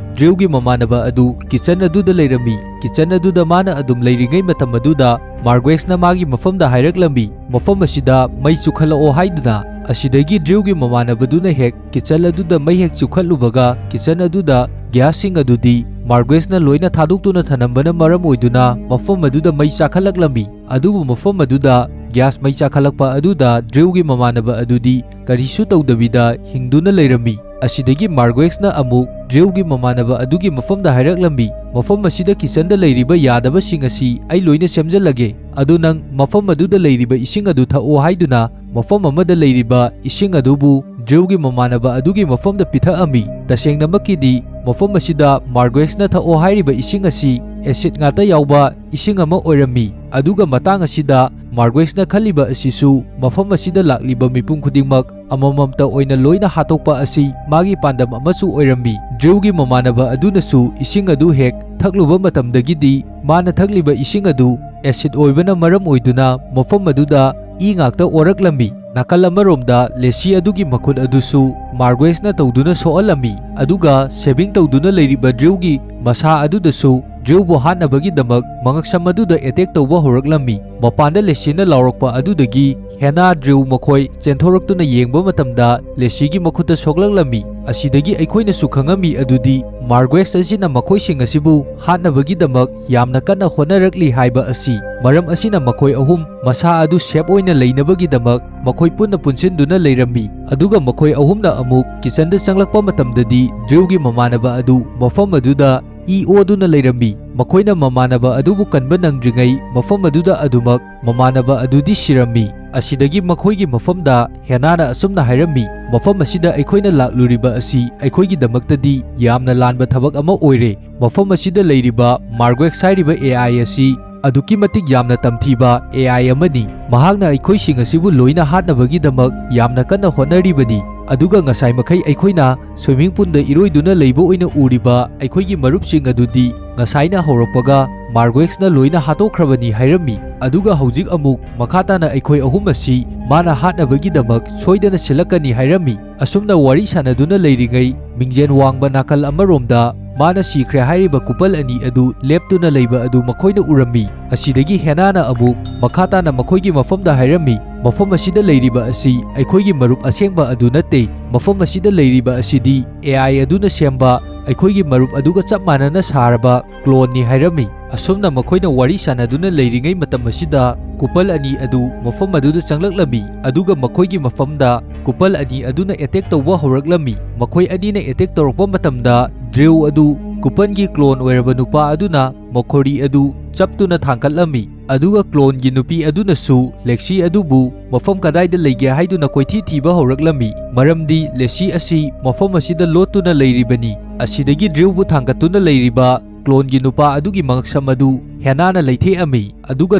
ꯗ꯭ꯔꯤꯎꯒꯤ ꯃꯃꯥꯟꯅꯕ ꯑꯗꯨ ꯀꯤꯆꯟ ꯑꯗꯨꯗ ꯂꯩꯔꯝꯃꯤ꯫ ꯀꯤꯆꯟ ꯑꯗꯨꯗ ꯃꯥꯅ ꯑꯗꯨꯝ ꯂꯩꯔꯤꯉꯩ ꯃꯇꯝ ꯑꯗꯨꯗ ꯃꯥꯔꯒ꯭ꯋꯦꯛꯁꯅ ꯃꯥꯒꯤ ꯃꯐꯝꯗ ꯍꯥꯏꯔꯛꯂꯝꯃꯤ, "ꯃꯐꯝ ꯑꯁꯤꯗ ꯃꯩ ꯆꯨꯈꯠꯂꯛꯑꯣ" ꯍꯥꯏꯗꯨꯅ꯫ ꯑꯁꯤꯗꯒꯤ ꯗ꯭ꯔꯤꯎꯒꯤ ꯃꯃꯥꯟꯅꯕꯗꯨꯅ ꯍꯦꯛ ꯀꯤꯆꯟ ꯑꯗꯨꯗ ꯃꯩ ꯍꯦꯛ ꯆꯨꯈꯠꯂꯨꯕꯒ, ꯀꯤꯆꯟ ꯑꯗꯨꯗ ꯒ꯭ꯌꯥꯁꯁꯤꯡ ꯑꯗꯨꯗꯤ ꯃꯥꯔꯒ꯭ꯋꯦꯁꯅ ꯂꯣꯏꯅ ꯊꯥꯗꯣꯛꯇꯨꯅ ꯊꯅꯝꯕꯅ ꯃꯔꯝ ꯑꯣꯏꯗꯨꯅ ꯃꯐꯝ ꯑꯗꯨꯗ ꯃꯩ ꯆꯥꯈꯠꯂꯛꯂꯝꯃꯤ꯫ ꯑꯗꯨꯕꯨ ꯃꯐꯝ ꯑꯗꯨꯗ ꯒ꯭ꯌꯥꯁ ꯃꯩ ꯆꯥꯈꯠꯂꯛꯄ ꯑꯗꯨꯗ ꯗ꯭ꯔꯤꯎꯒꯤ ꯃꯃꯥꯟꯅꯕ ꯑꯗꯨꯗꯤ ꯀꯔꯤꯁꯨ ꯇꯧꯗꯕꯤꯗ ꯍꯤꯡꯗꯨꯅ ꯂꯩꯔꯝꯃꯤ꯫ ꯑꯁꯤꯗꯒꯤ ꯃꯥꯔꯒ꯭ꯋꯦꯁꯅ ꯑꯃꯨꯛ ꯗ꯭ꯔꯤꯎꯒꯤ ꯃꯃꯥꯟꯅꯕ ꯑꯗꯨꯒꯤ ꯃꯐꯝꯗ ꯍꯥꯏꯔꯛꯂꯝꯃꯤ, "ꯃꯐꯝ ꯑꯁꯤꯗ ꯀꯤꯆꯟꯗ ꯂꯩꯔꯤꯕ ꯌꯥꯗꯕꯁꯤꯡ ꯑꯁꯤ ꯑꯩ ꯂꯣꯏꯅ ꯁꯦꯝꯖꯤꯜꯂꯒꯦ꯫ ꯑꯗꯨ ꯅꯪ ꯃꯐꯝ ꯑꯗꯨꯗ ꯂꯩꯔꯤꯕ ꯏꯁꯤꯡ ꯑꯗꯨ ꯊꯛꯑꯣ" ꯍꯥꯏꯗꯨꯅ ꯃꯐꯝ ꯑꯃꯗ ꯂꯩꯔꯤꯕ ꯏꯁꯤꯡ ꯑꯗꯨꯕꯨ ꯗ꯭ꯔꯤꯎꯒꯤ ꯃꯃꯥꯟꯅꯕ ꯑꯗꯨꯒꯤ ꯃꯐꯝꯗ ꯄꯤꯊꯛꯑꯝꯃꯤ꯫ ꯇꯁꯦꯡꯅꯃꯛꯀꯤꯗꯤ ꯃꯐꯝ ꯑꯁꯤꯗ ꯃꯥꯔꯒ꯭ꯋꯦꯁꯅ ꯊꯛꯑꯣ ꯍꯥꯏꯔꯤꯕ ꯏꯁꯤꯡ ꯑꯁꯤ ꯑꯦꯁꯤꯗ ꯉꯥꯛꯇ ꯌꯥꯎꯕ ꯏꯁꯤꯡ ꯑꯃ ꯑꯣꯏꯔꯝꯃꯤ꯫ ꯑꯗꯨꯒ ꯃꯇꯥꯡ ꯑꯁꯤꯗ ꯃꯥꯔꯒ꯭ꯋꯦꯁꯅ ꯈꯜꯂꯤꯕ ꯑꯁꯤꯁꯨ ꯃꯐꯝ ꯑꯁꯤꯗ ꯂꯥꯛꯂꯤꯕ ꯃꯤꯄꯨꯝ ꯈꯨꯗꯤꯡꯃꯛ ꯑꯃꯃꯝꯇ ꯑꯣꯏꯅ ꯂꯣꯏꯅ ꯍꯥꯠꯇꯣꯛꯄ ꯑꯁꯤ ꯃꯥꯒꯤ ꯄꯥꯟꯗꯝ ꯑꯃꯁꯨ ꯑꯣꯏꯔꯝꯃꯤ꯫ ꯗ꯭ꯔꯤꯎꯒꯤ ꯃꯃꯥꯟꯅꯕ ꯑꯗꯨꯅꯁꯨ ꯏꯁꯤꯡ ꯑꯗꯨ ꯍꯦꯛ ꯊꯛꯂꯨꯕ ꯃꯇꯝꯗꯒꯤꯗꯤ ꯃꯥꯅ ꯊꯛꯂꯤꯕ ꯏꯁꯤꯡ ꯑꯗꯨ ꯑꯦꯁꯤꯗ ꯑꯣꯏꯕꯅ ꯃꯔꯝ ꯑꯣꯏꯗꯨꯅ ꯃꯐꯝ ꯑꯗꯨꯗ ꯏ ꯉꯥꯛꯇ ꯑꯣꯔꯛꯂꯝꯃꯤ꯫ ꯅꯥꯀꯜ ꯑꯃꯔꯣꯝꯗ ꯂꯦꯁꯤ ꯑꯗꯨꯒꯤ ꯃꯈꯨꯠ ꯑꯗꯨꯁꯨ ꯃꯥꯔꯒ꯭ꯋꯦꯁꯅ ꯇꯧꯗꯨꯅ ꯁꯣꯛꯍꯜꯂꯝꯃꯤ, ꯑꯗꯨꯒ ꯁꯦꯚꯤꯡ ꯇꯧꯗꯨꯅ ꯂꯩꯔꯤꯕ ꯗ꯭ꯔꯤꯎꯒꯤ ꯃꯁꯥ ꯑꯗꯨꯗꯁꯨ ꯗ꯭ꯔꯤꯎꯕꯨ ꯍꯥꯠꯅꯕꯒꯤꯗꯃꯛ ꯃꯉꯛꯁꯝ ꯑꯗꯨꯗ ꯑꯦꯇꯦꯛ ꯇꯧꯕ ꯍꯧꯔꯛꯂꯝꯃꯤ꯫ ꯃꯄꯥꯟꯗ ꯂꯦꯁꯤꯅ ꯂꯥꯎꯔꯛꯄ ꯑꯗꯨꯗꯒꯤ ꯍꯦꯅꯥ ꯗ꯭ꯔꯤꯎ ꯃꯈꯣꯏ ꯆꯦꯟꯊꯣꯔꯛꯇꯨꯅ ꯌꯦꯡꯕ ꯃꯇꯝꯗ ꯂꯦꯁꯤꯒꯤ ꯃꯈꯨꯠꯇ ꯁꯣꯛꯂꯛꯂꯝꯃꯤ꯫ ꯑꯁꯤꯗꯒꯤ ꯑꯩꯈꯣꯏꯅꯁꯨ ꯈꯪꯉꯝꯃꯤ ꯑꯗꯨꯗꯤ ꯃꯥꯔꯒ꯭ꯋꯦꯁ ꯑꯁꯤꯅ ꯃꯈꯣꯏꯁꯤꯡ ꯑꯁꯤꯕꯨ ꯍꯥꯠꯅꯕꯒꯤꯗꯃꯛ ꯌꯥꯝꯅ ꯀꯟꯅ ꯍꯣꯠꯅꯔꯛꯂꯤ ꯍꯥꯏꯕ ꯑꯁꯤ꯫ ꯃꯔꯝ ꯑꯁꯤꯅ ꯃꯈꯣꯏ ꯑꯍꯨꯝ ꯃꯁꯥ ꯑꯗꯨ ꯁꯦꯞ ꯑꯣꯏꯅ ꯂꯩꯅꯕꯒꯤꯗꯃꯛ ꯃꯈꯣꯏ ꯄꯨꯟꯅ ꯄꯨꯟꯁꯤꯟꯗꯨꯅ ꯂꯩꯔꯝꯃꯤ꯫ ꯑꯗꯨꯒ ꯃꯈꯣꯏ ꯑꯍꯨꯝꯅ ꯑꯃꯨꯛ ꯀꯤꯆꯟꯗ ꯆꯪꯂꯛꯄ ꯃꯇꯝꯗꯗꯤ ꯗ꯭ꯔꯤꯎꯒꯤ ꯃꯃꯥꯟꯅꯕ ꯑꯗꯨ ꯃꯐꯝ ꯑꯗꯨꯗ ꯏ ꯑꯣꯗꯨꯅ ꯂꯩꯔꯝꯃꯤ꯫ ꯃꯈꯣꯏꯅ ꯃꯃꯥꯟꯅꯕ ꯑꯗꯨꯕꯨ ꯀꯟꯕ ꯅꯪꯗ꯭ꯔꯤꯉꯩ ꯃꯐꯝ ꯑꯗꯨꯗ ꯑꯗꯨꯃꯛ ꯃꯃꯥꯟꯅꯕ ꯑꯗꯨꯗꯤ ꯁꯤꯔꯝꯃꯤ꯫ ꯑꯁꯤꯗꯒꯤ ꯃꯈꯣꯏꯒꯤ ꯃꯐꯝꯗ ꯍꯦꯅꯥꯅ ꯑꯁꯨꯝꯅ ꯍꯥꯏꯔꯝꯃꯤ, "ꯃꯐꯝ ꯑꯁꯤꯗ ꯑꯩꯈꯣꯏꯅ ꯂꯥꯛꯂꯨꯔꯤꯕ ꯑꯁꯤ ꯑꯩꯈꯣꯏꯒꯤꯗꯃꯛꯇꯗꯤ ꯌꯥꯝꯅ ꯂꯥꯟꯕ ꯊꯕꯛ ꯑꯃ ꯑꯣꯏꯔꯦ꯫ ꯃꯐꯝ ꯑꯁꯤꯗ ꯂꯩꯔꯤꯕ ꯃꯥꯔꯒ꯭ꯋꯦꯛꯁ ꯍꯥꯏꯔꯤꯕ ꯑꯦ ꯑꯥꯏ ꯑꯁꯤ ꯑꯗꯨꯛꯀꯤ ꯃꯇꯤꯛ ꯌꯥꯝꯅ ꯇꯝꯊꯤꯕ ꯑꯦ ꯑꯥꯏ ꯑꯃꯅꯤ꯫ ꯃꯍꯥꯛꯅ ꯑꯩꯈꯣꯏꯁꯤꯡ ꯑꯁꯤꯕꯨ ꯂꯣꯏꯅ ꯍꯥꯠꯅꯕꯒꯤꯗꯃꯛ ꯌꯥꯝꯅ ꯀꯟꯅ ꯍꯣꯠꯅꯔꯤꯕꯅꯤ꯫ ꯑꯗꯨꯒ ꯉꯁꯥꯏ ꯃꯈꯩ ꯑꯩꯈꯣꯏꯅ ꯁ꯭ꯋꯤꯃꯤꯡ ꯄꯨꯜꯗ ꯏꯔꯣꯏꯗꯨꯅ ꯂꯩꯕ ꯑꯣꯏꯅ ꯎꯔꯤꯕ ꯑꯩꯈꯣꯏꯒꯤ ꯃꯔꯨꯞꯁꯤꯡ ꯑꯗꯨꯗꯤ ꯉꯁꯥꯏꯅ ꯍꯧꯔꯛꯄꯒ ꯃꯥꯔꯒ꯭ꯋꯦꯛꯁꯅ ꯂꯣꯏꯅ ꯍꯥꯠꯇꯣꯛꯈ꯭ꯔꯕꯅꯤ" ꯍꯥꯏꯔꯝꯃꯤ꯫ ꯑꯗꯨꯒ ꯍꯧꯖꯤꯛ ꯑꯃꯨꯛ ꯃꯈꯥ ꯇꯥꯅ ꯑꯩꯈꯣꯏ ꯑꯍꯨꯝ ꯑꯁꯤ ꯃꯥꯅ ꯍꯥꯠꯅꯕꯒꯤꯗꯃꯛ ꯁꯣꯏꯗꯅ ꯁꯤꯜꯂꯛꯀꯅꯤ ꯍꯥꯏꯔꯝꯃꯤ꯫ ꯑꯁꯨꯝꯅ ꯋꯥꯔꯤ ꯁꯥꯟꯅꯗꯨꯅ ꯂꯩꯔꯤꯉꯩ, ꯃꯤꯡꯖꯦꯜ ꯋꯥꯡꯕ ꯅꯥꯀꯜ ꯑꯃꯔꯣꯝꯗ ꯃꯥꯅ ꯁꯤꯈ꯭ꯔꯦ ꯍꯥꯏꯔꯤꯕ ꯀꯨꯄꯜ ꯑꯅꯤ ꯑꯗꯨ ꯂꯦꯞꯇꯨꯅ ꯂꯩꯕ ꯑꯗꯨ ꯃꯈꯣꯏꯅ ꯎꯔꯝꯃꯤ꯫ ꯑꯁꯤꯗꯒꯤ ꯍꯦꯅꯥꯅ ꯑꯃꯨꯛ ꯃꯈꯥ ꯇꯥꯅ ꯃꯈꯣꯏꯒꯤ ꯃꯐꯝꯗ ꯍꯥꯏꯔꯝꯃꯤ, "ꯃꯐꯝ ꯑꯁꯤꯗ ꯂꯩꯔꯤꯕ ꯑꯁꯤ ꯑꯩꯈꯣꯏꯒꯤ ꯃꯔꯨꯞ ꯑꯁꯦꯡꯕ ꯑꯗꯨ ꯅꯠꯇꯦ꯫ ꯃꯐꯝ ꯑꯁꯤꯗ ꯂꯩꯔꯤꯕ ꯑꯁꯤꯗꯤ ꯑꯦ ꯑꯥꯏ ꯑꯗꯨꯅ ꯁꯦꯝꯕ, ꯑꯩꯈꯣꯏꯒꯤ ꯃꯔꯨꯞ ꯑꯗꯨꯒ ꯆꯞ ꯃꯥꯟꯅꯅ ꯁꯥꯔꯕ ꯀ꯭ꯂꯣꯟꯅꯤ" ꯍꯥꯏꯔꯝꯃꯤ꯫ ꯑꯁꯨꯝꯅ ꯃꯈꯣꯏꯅ ꯋꯥꯔꯤ ꯁꯥꯟꯅꯗꯨꯅ ꯂꯩꯔꯤꯉꯩ ꯃꯇꯝ ꯑꯁꯤꯗ ꯀꯨꯄꯜ ꯑꯅꯤ ꯑꯗꯨ ꯃꯐꯝ ꯑꯗꯨꯗ ꯆꯪꯂꯛꯂꯝꯃꯤ, ꯑꯗꯨꯒ ꯃꯈꯣꯏꯒꯤ ꯃꯐꯝꯗ ꯀꯨꯄꯜ ꯑꯅꯤ ꯑꯗꯨꯅ ꯑꯦꯇꯦꯛ ꯇꯧꯕ ꯍꯧꯔꯛꯂꯝꯃꯤ꯫ ꯃꯈꯣꯏ ꯑꯅꯤꯅ ꯑꯦꯇꯦꯛ ꯇꯧꯔꯛꯄ ꯃꯇꯝꯗ ꯗ꯭ꯔꯤꯎ ꯑꯗꯨ ꯀꯨꯄꯟꯒꯤ ꯀ꯭ꯂꯣꯟ ꯑꯣꯏꯔꯕ ꯅꯨꯄꯥ ꯑꯗꯨꯅ ꯃꯈꯣꯔꯤ ꯑꯗꯨ ꯆꯞꯇꯨꯅ ꯊꯥꯡꯒꯠꯂꯝꯃꯤ, ꯑꯗꯨꯒ ꯀ꯭ꯂꯣꯟꯒꯤ ꯅꯨꯄꯤ ꯑꯗꯨꯅꯁꯨ ꯂꯦꯛꯁꯤ ꯑꯗꯨꯕꯨ ꯃꯐꯝ ꯀꯗꯥꯏꯗ ꯂꯩꯒꯦ ꯍꯥꯏꯗꯨꯅ ꯀꯣꯏꯊꯤ ꯊꯤꯕ ꯍꯧꯔꯛꯂꯝꯃꯤ, ꯃꯔꯝꯗꯤ ꯂꯦꯛꯁꯤ ꯑꯁꯤ ꯃꯐꯝ ꯑꯁꯤꯗ ꯂꯣꯠꯇꯨꯅ ꯂꯩꯔꯤꯕꯅꯤ꯫ ꯑꯁꯤꯗꯒꯤ ꯗ꯭ꯔꯤꯎꯕꯨ ꯊꯥꯡꯒꯠꯇꯨꯅ ꯂꯩꯔꯤꯕ ꯀ꯭ꯂꯣꯟꯒꯤ ꯅꯨꯄꯥ ꯑꯗꯨꯒꯤ ꯃꯉꯛꯁꯝ ꯑꯗꯨ ꯍꯦꯅꯥꯅ ꯂꯩꯊꯦꯛꯑꯝꯃꯤ, ꯑꯗꯨꯒ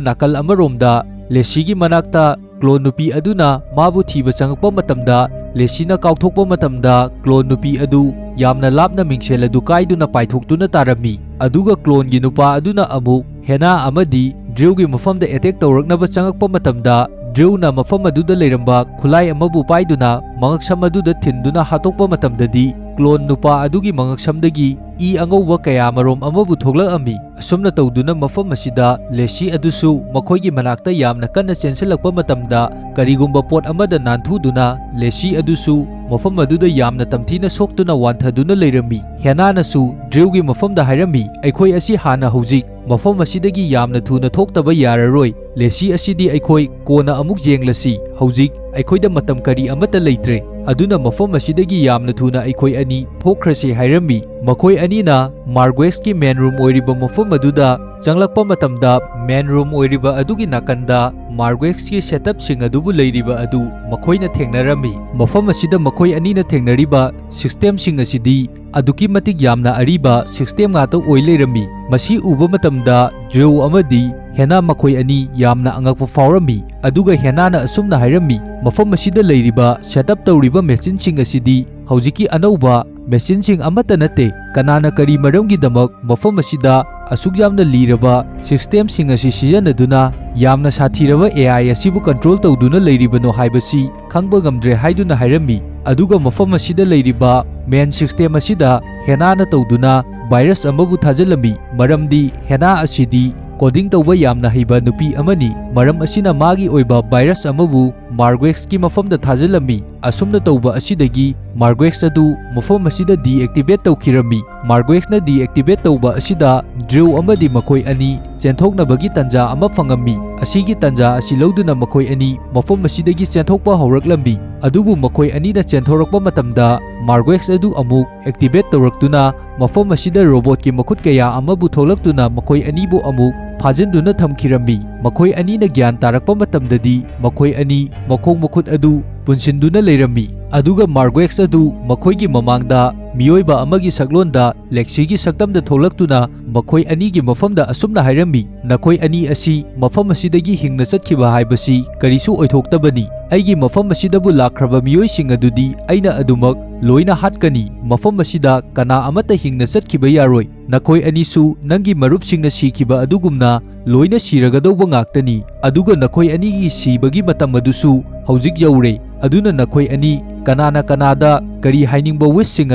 ꯅꯥꯀꯜ ꯑꯃꯔꯣꯝꯗ ꯂꯦꯁꯤꯒꯤ ꯃꯅꯥꯛꯇ ꯀ꯭ꯂꯣꯟ ꯅꯨꯄꯤ ꯑꯗꯨꯅ ꯃꯥꯕꯨ ꯊꯤꯕ ꯆꯪꯉꯛꯄ ꯃꯇꯝꯗ, ꯂꯦꯁꯤꯅ ꯀꯥꯎꯊꯣꯛꯄ ꯃꯇꯝꯗ, ꯀ꯭ꯂꯣꯟ ꯅꯨꯄꯤ ꯑꯗꯨ ꯌꯥꯝꯅ ꯂꯥꯞꯅ ꯃꯤꯡꯁꯦꯜ ꯑꯗꯨ ꯀꯥꯏꯗꯨꯅ ꯄꯥꯏꯊꯣꯛꯇꯨꯅ ꯇꯥꯔꯝꯃꯤ꯫ ꯑꯗꯨꯒ ꯀ꯭ꯂꯣꯟꯒꯤ ꯅꯨꯄꯥ ꯑꯗꯨꯅ ꯑꯃꯨꯛ ꯍꯦꯅꯥ ꯑꯃꯗꯤ ꯗ꯭ꯔꯤꯎꯒꯤ ꯃꯐꯝꯗ ꯑꯦꯇꯦꯛ ꯇꯧꯔꯛꯅꯕ ꯆꯪꯉꯛꯄ ꯃꯇꯝꯗ, ꯗ꯭ꯔꯤꯎꯅ ꯃꯐꯝ ꯑꯗꯨꯗ ꯂꯩꯔꯝꯕ ꯈꯨꯠꯂꯥꯏ ꯑꯃꯕꯨ ꯄꯥꯏꯗꯨꯅ ꯃꯉꯛꯁꯝ ꯑꯗꯨꯗ ꯊꯤꯟꯗꯨꯅ ꯍꯥꯠꯇꯣꯛꯄ ꯃꯇꯝꯗꯗꯤ, ꯀ꯭ꯂꯣꯟ ꯅꯨꯄꯥ ꯑꯗꯨꯒꯤ ꯃꯉꯛꯁꯝꯗꯒꯤ ꯏ ꯑꯉꯧꯕ ꯀꯌꯥ ꯃꯔꯨꯝ ꯑꯃꯕꯨ ꯊꯣꯛꯂꯛꯑꯝꯃꯤ꯫ ꯑꯁꯨꯝꯅ ꯇꯧꯗꯨꯅ ꯃꯐꯝ ꯑꯁꯤꯗ ꯂꯦꯁꯤ ꯑꯗꯨꯁꯨ ꯃꯈꯣꯏꯒꯤ ꯃꯅꯥꯛꯇ ꯌꯥꯝꯅ ꯀꯟꯅ ꯆꯦꯟꯁꯤꯜꯂꯛꯄ ꯃꯇꯝꯗ, ꯀꯔꯤꯒꯨꯝꯕ ꯄꯣꯠ ꯑꯃꯗ ꯅꯥꯟꯊꯨꯗꯨꯅ ꯂꯦꯁꯤ ꯑꯗꯨꯁꯨ ꯃꯐꯝ ꯑꯗꯨꯗ ꯌꯥꯝꯅ ꯇꯝꯊꯤꯅ ꯁꯣꯛꯇꯨꯅ ꯋꯥꯟꯊꯗꯨꯅ ꯂꯩꯔꯝꯃꯤ꯫ ꯍꯦꯅꯥꯅꯁꯨ ꯗ꯭ꯔꯤꯎꯒꯤ ꯃꯐꯝꯗ ꯍꯥꯏꯔꯝꯃꯤ, "ꯑꯩꯈꯣꯏ ꯑꯁꯤ ꯍꯥꯟꯅ ꯍꯧꯖꯤꯛ ꯃꯐꯝ ꯑꯁꯤꯗꯒꯤ ꯌꯥꯝꯅ ꯊꯨꯅ ꯊꯣꯛꯇꯕ ꯌꯥꯔꯔꯣꯏ꯫ ꯂꯦꯁꯤ ꯑꯁꯤꯗꯤ ꯑꯩꯈꯣꯏ ꯀꯣꯟꯅ ꯑꯃꯨꯛ ꯌꯦꯡꯂꯁꯤ꯫ ꯍꯧꯖꯤꯛ ꯑꯩꯈꯣꯏꯗ ꯃꯇꯝ ꯀꯔꯤ ꯑꯃꯠꯇ ꯂꯩꯇ꯭ꯔꯦ꯫ ꯑꯗꯨꯅ ꯃꯐꯝ ꯑꯁꯤꯗꯒꯤ ꯌꯥꯝꯅ ꯊꯨꯅ ꯑꯩꯈꯣꯏ ꯑꯅꯤ ꯊꯣꯛꯈ꯭ꯔꯁꯤ" ꯍꯥꯏꯔꯝꯃꯤ꯫ ꯃꯈꯣꯏ ꯑꯅꯤꯅ ꯃꯥꯔꯒ꯭ꯋꯦꯛꯁꯀꯤ ꯃꯦꯟ ꯔꯨꯝ ꯑꯣꯏꯔꯤꯕ ꯃꯐꯝ ꯑꯗꯨꯗ ꯆꯪꯂꯛꯄ ꯃꯇꯝꯗ, ꯃꯦꯟ ꯔꯨꯝ ꯑꯣꯏꯔꯤꯕ ꯑꯗꯨꯒꯤ ꯅꯥꯀꯟꯗ ꯃꯥꯔꯒ꯭ꯋꯦꯛꯁꯀꯤ ꯁꯦꯠꯑꯞꯁꯤꯡ ꯑꯗꯨꯕꯨ ꯂꯩꯔꯤꯕ ꯑꯗꯨ ꯃꯈꯣꯏꯅ ꯊꯦꯡꯅꯔꯝꯃꯤ꯫ ꯃꯐꯝ ꯑꯁꯤꯗ ꯃꯈꯣꯏ ꯑꯅꯤꯅ ꯊꯦꯡꯅꯔꯤꯕ ꯁꯤꯁꯇꯦꯝꯁꯤꯡ ꯑꯁꯤꯗꯤ ꯑꯗꯨꯛꯀꯤ ꯃꯇꯤꯛ ꯌꯥꯝꯅ ꯑꯔꯤꯕ ꯁꯤꯁꯇꯦꯝ ꯉꯥꯛꯇ ꯑꯣꯏ ꯂꯩꯔꯝꯃꯤ꯫ ꯃꯁꯤ ꯎꯕ ꯃꯇꯝꯗ ꯗ꯭ꯔꯤꯎ ꯑꯃꯗꯤ ꯍꯦꯅꯥ ꯃꯈꯣꯏ ꯑꯅꯤ ꯌꯥꯝꯅ ꯑꯉꯛꯄ ꯐꯥꯎꯔꯝꯃꯤ꯫ ꯑꯗꯨꯒ ꯍꯦꯅꯥꯅ ꯑꯁꯨꯝꯅ ꯍꯥꯏꯔꯝꯃꯤ, "ꯃꯐꯝ ꯑꯁꯤꯗ ꯂꯩꯔꯤꯕ ꯁꯦꯠꯑꯞ ꯇꯧꯔꯤꯕ ꯃꯦꯆꯤꯟꯁꯤꯡ ꯑꯁꯤꯗꯤ ꯍꯧꯖꯤꯛꯀꯤ ꯑꯅꯧꯕ ꯃꯦꯆꯤꯟꯁꯤꯡ ꯑꯃꯠꯇ ꯅꯠꯇꯦ꯫ ꯀꯅꯥꯅ ꯀꯔꯤ ꯃꯔꯝꯒꯤꯗꯃꯛ ꯃꯐꯝ ꯑꯁꯤꯗ ꯑꯁꯨꯛ ꯌꯥꯝꯅ ꯂꯤꯔꯕ ꯁꯤꯁꯇꯦꯝꯁꯤꯡ ꯑꯁꯤ ꯁꯤꯖꯤꯟꯅꯗꯨꯅ ꯌꯥꯝꯅ ꯁꯥꯊꯤꯔꯕ ꯑꯦ ꯑꯥꯏ ꯑꯁꯤꯕꯨ ꯀꯟꯇ꯭ꯔꯣꯜ ꯇꯧꯗꯨꯅ ꯂꯩꯔꯤꯕꯅꯣ ꯍꯥꯏꯕꯁꯤ ꯈꯪꯕ ꯉꯝꯗ꯭ꯔꯦ" ꯍꯥꯏꯗꯨꯅ ꯍꯥꯏꯔꯝꯃꯤ꯫ ꯑꯗꯨꯒ ꯃꯐꯝ ꯑꯁꯤꯗ ꯂꯩꯔꯤꯕ ꯃꯦꯟ ꯁꯤꯁꯇꯦꯝ ꯑꯁꯤꯗ ꯍꯦꯅꯥꯅ ꯇꯧꯗꯨꯅ ꯚꯥꯏꯔꯁ ꯑꯃꯕꯨ ꯊꯥꯖꯤꯜꯂꯝꯃꯤ, ꯃꯔꯝꯗꯤ ꯍꯦꯅꯥ ꯑꯁꯤꯗꯤ ꯀꯣꯗꯤꯡ ꯇꯧꯕ ꯌꯥꯝꯅ ꯍꯩꯕ ꯅꯨꯄꯤ ꯑꯃꯅꯤ꯫ ꯃꯔꯝ ꯑꯁꯤꯅ ꯃꯥꯒꯤ ꯑꯣꯏꯕ ꯚꯥꯏꯔꯁ ꯑꯃꯕꯨ ꯃꯥꯔꯒ꯭ꯋꯦꯛꯁꯀꯤ ꯃꯐꯝꯗ ꯊꯥꯖꯤꯜꯂꯝꯃꯤ꯫ ꯑꯁꯨꯝꯅ ꯇꯧꯕ ꯑꯁꯤꯗꯒꯤ ꯃꯥꯔꯒ꯭ꯋꯦꯛꯁ ꯑꯗꯨ ꯃꯐꯝ ꯑꯁꯤꯗ ꯗꯤꯑꯦꯛꯇꯤꯚꯦꯠ ꯇꯧꯈꯤꯔꯝꯃꯤ꯫ ꯃꯥꯔꯒ꯭ꯋꯦꯛꯁꯅ ꯗꯤꯑꯦꯛꯇꯤꯚꯦꯠ ꯇꯧꯕ ꯑꯁꯤꯗ ꯗ꯭ꯔꯤꯎ ꯑꯃꯗꯤ ꯃꯈꯣꯏ ꯑꯅꯤ ꯆꯦꯟꯊꯣꯛꯅꯕꯒꯤ ꯇꯟꯖꯥ ꯑꯃ ꯐꯪꯉꯝꯃꯤ꯫ ꯑꯁꯤꯒꯤ ꯇꯟꯖꯥ ꯑꯁꯤ ꯂꯧꯗꯨꯅ ꯃꯈꯣꯏ ꯑꯅꯤ ꯃꯐꯝ ꯑꯁꯤꯗꯒꯤ ꯆꯦꯟꯊꯣꯛꯄ ꯍꯧꯔꯛꯂꯝꯃꯤ꯫ ꯑꯗꯨꯕꯨ ꯃꯈꯣꯏ ꯑꯅꯤꯅ ꯆꯦꯟꯊꯣꯔꯛꯄ ꯃꯇꯝꯗ ꯃꯥꯔꯒ꯭ꯋꯦꯛꯁ ꯑꯗꯨ ꯑꯃꯨꯛ ꯑꯦꯛꯇꯤꯚꯦꯠ ꯇꯧꯔꯛꯇꯨꯅ ꯃꯐꯝ ꯑꯁꯤꯗ ꯔꯣꯕꯣꯠꯀꯤ ꯃꯈꯨꯠ ꯀꯌꯥ ꯑꯃꯕꯨ ꯊꯣꯛꯂꯛꯇꯨꯅ ꯃꯈꯣꯏ ꯑꯅꯤꯕꯨ ꯑꯃꯨꯛ ꯐꯥꯖꯤꯟꯗꯨꯅ ꯊꯝꯈꯤꯔꯝꯃꯤ꯫ ꯃꯈꯣꯏ ꯑꯅꯤꯅ ꯒ꯭ꯌꯥꯟ ꯇꯥꯔꯛꯄ ꯃꯇꯝꯗꯗꯤ ꯃꯈꯣꯏ ꯑꯅꯤ ꯃꯈꯣꯡ ꯃꯈꯨꯠ ꯑꯗꯨ ꯄꯨꯟꯁꯤꯟꯗꯨꯅ ꯂꯩꯔꯝꯃꯤ꯫ ꯑꯗꯨꯒ ꯃꯥꯔꯒ꯭ꯋꯦꯛꯁ ꯑꯗꯨ ꯃꯈꯣꯏꯒꯤ ꯃꯃꯥꯡꯗ ꯃꯤꯑꯣꯏꯕ ꯑꯃꯒꯤ ꯁꯛꯂꯣꯟꯗ ꯂꯦꯛꯁꯤꯒꯤ ꯁꯛꯇꯝꯗ ꯊꯣꯛꯂꯛꯇꯨꯅ ꯃꯈꯣꯏ ꯑꯅꯤꯒꯤ ꯃꯐꯝꯗ ꯑꯁꯨꯝꯅ ꯍꯥꯏꯔꯝꯃꯤ, "ꯅꯈꯣꯏ ꯑꯅꯤ ꯑꯁꯤ ꯃꯐꯝ ꯑꯁꯤꯗꯒꯤ ꯍꯤꯡꯅ ꯆꯠꯈꯤꯕ ꯍꯥꯏꯕꯁꯤ ꯀꯔꯤꯁꯨ ꯑꯣꯏꯊꯣꯛꯇꯕꯅꯤ꯫ ꯑꯩꯒꯤ ꯃꯐꯝ ꯑꯁꯤꯗꯕꯨ ꯂꯥꯛꯈ꯭ꯔꯕ ꯃꯤꯑꯣꯏꯁꯤꯡ ꯑꯗꯨꯗꯤ ꯑꯩꯅ ꯑꯗꯨꯃꯛ ꯂꯣꯏꯅ ꯍꯥꯠꯀꯅꯤ꯫ ꯃꯐꯝ ꯑꯁꯤꯗ ꯀꯅꯥ ꯑꯃꯠꯇ ꯍꯤꯡꯅ ꯆꯠꯈꯤꯕ ꯌꯥꯔꯣꯏ꯫ ꯅꯈꯣꯏ ꯑꯅꯤꯁꯨ ꯅꯪꯒꯤ ꯃꯔꯨꯞꯁꯤꯡꯅ ꯁꯤꯈꯤꯕ ꯑꯗꯨꯒꯨꯝꯅ ꯂꯣꯏꯅ ꯁꯤꯔꯒꯗꯧꯕ ꯉꯥꯛꯇꯅꯤ꯫ ꯑꯗꯨꯒ ꯅꯈꯣꯏ ꯑꯅꯤꯒꯤ ꯁꯤꯕꯒꯤ ꯃꯇꯝ ꯑꯗꯨꯁꯨ ꯍꯧꯖꯤꯛ ꯌꯧꯔꯦ꯫ ꯑꯗꯨꯅ ꯅꯈꯣꯏ ꯑꯅꯤ ꯀꯅꯥꯅ ꯀꯅꯥꯗ ꯀꯔꯤ ꯍꯥꯏꯅꯤꯡꯕ ꯋꯤꯁꯁꯤꯡ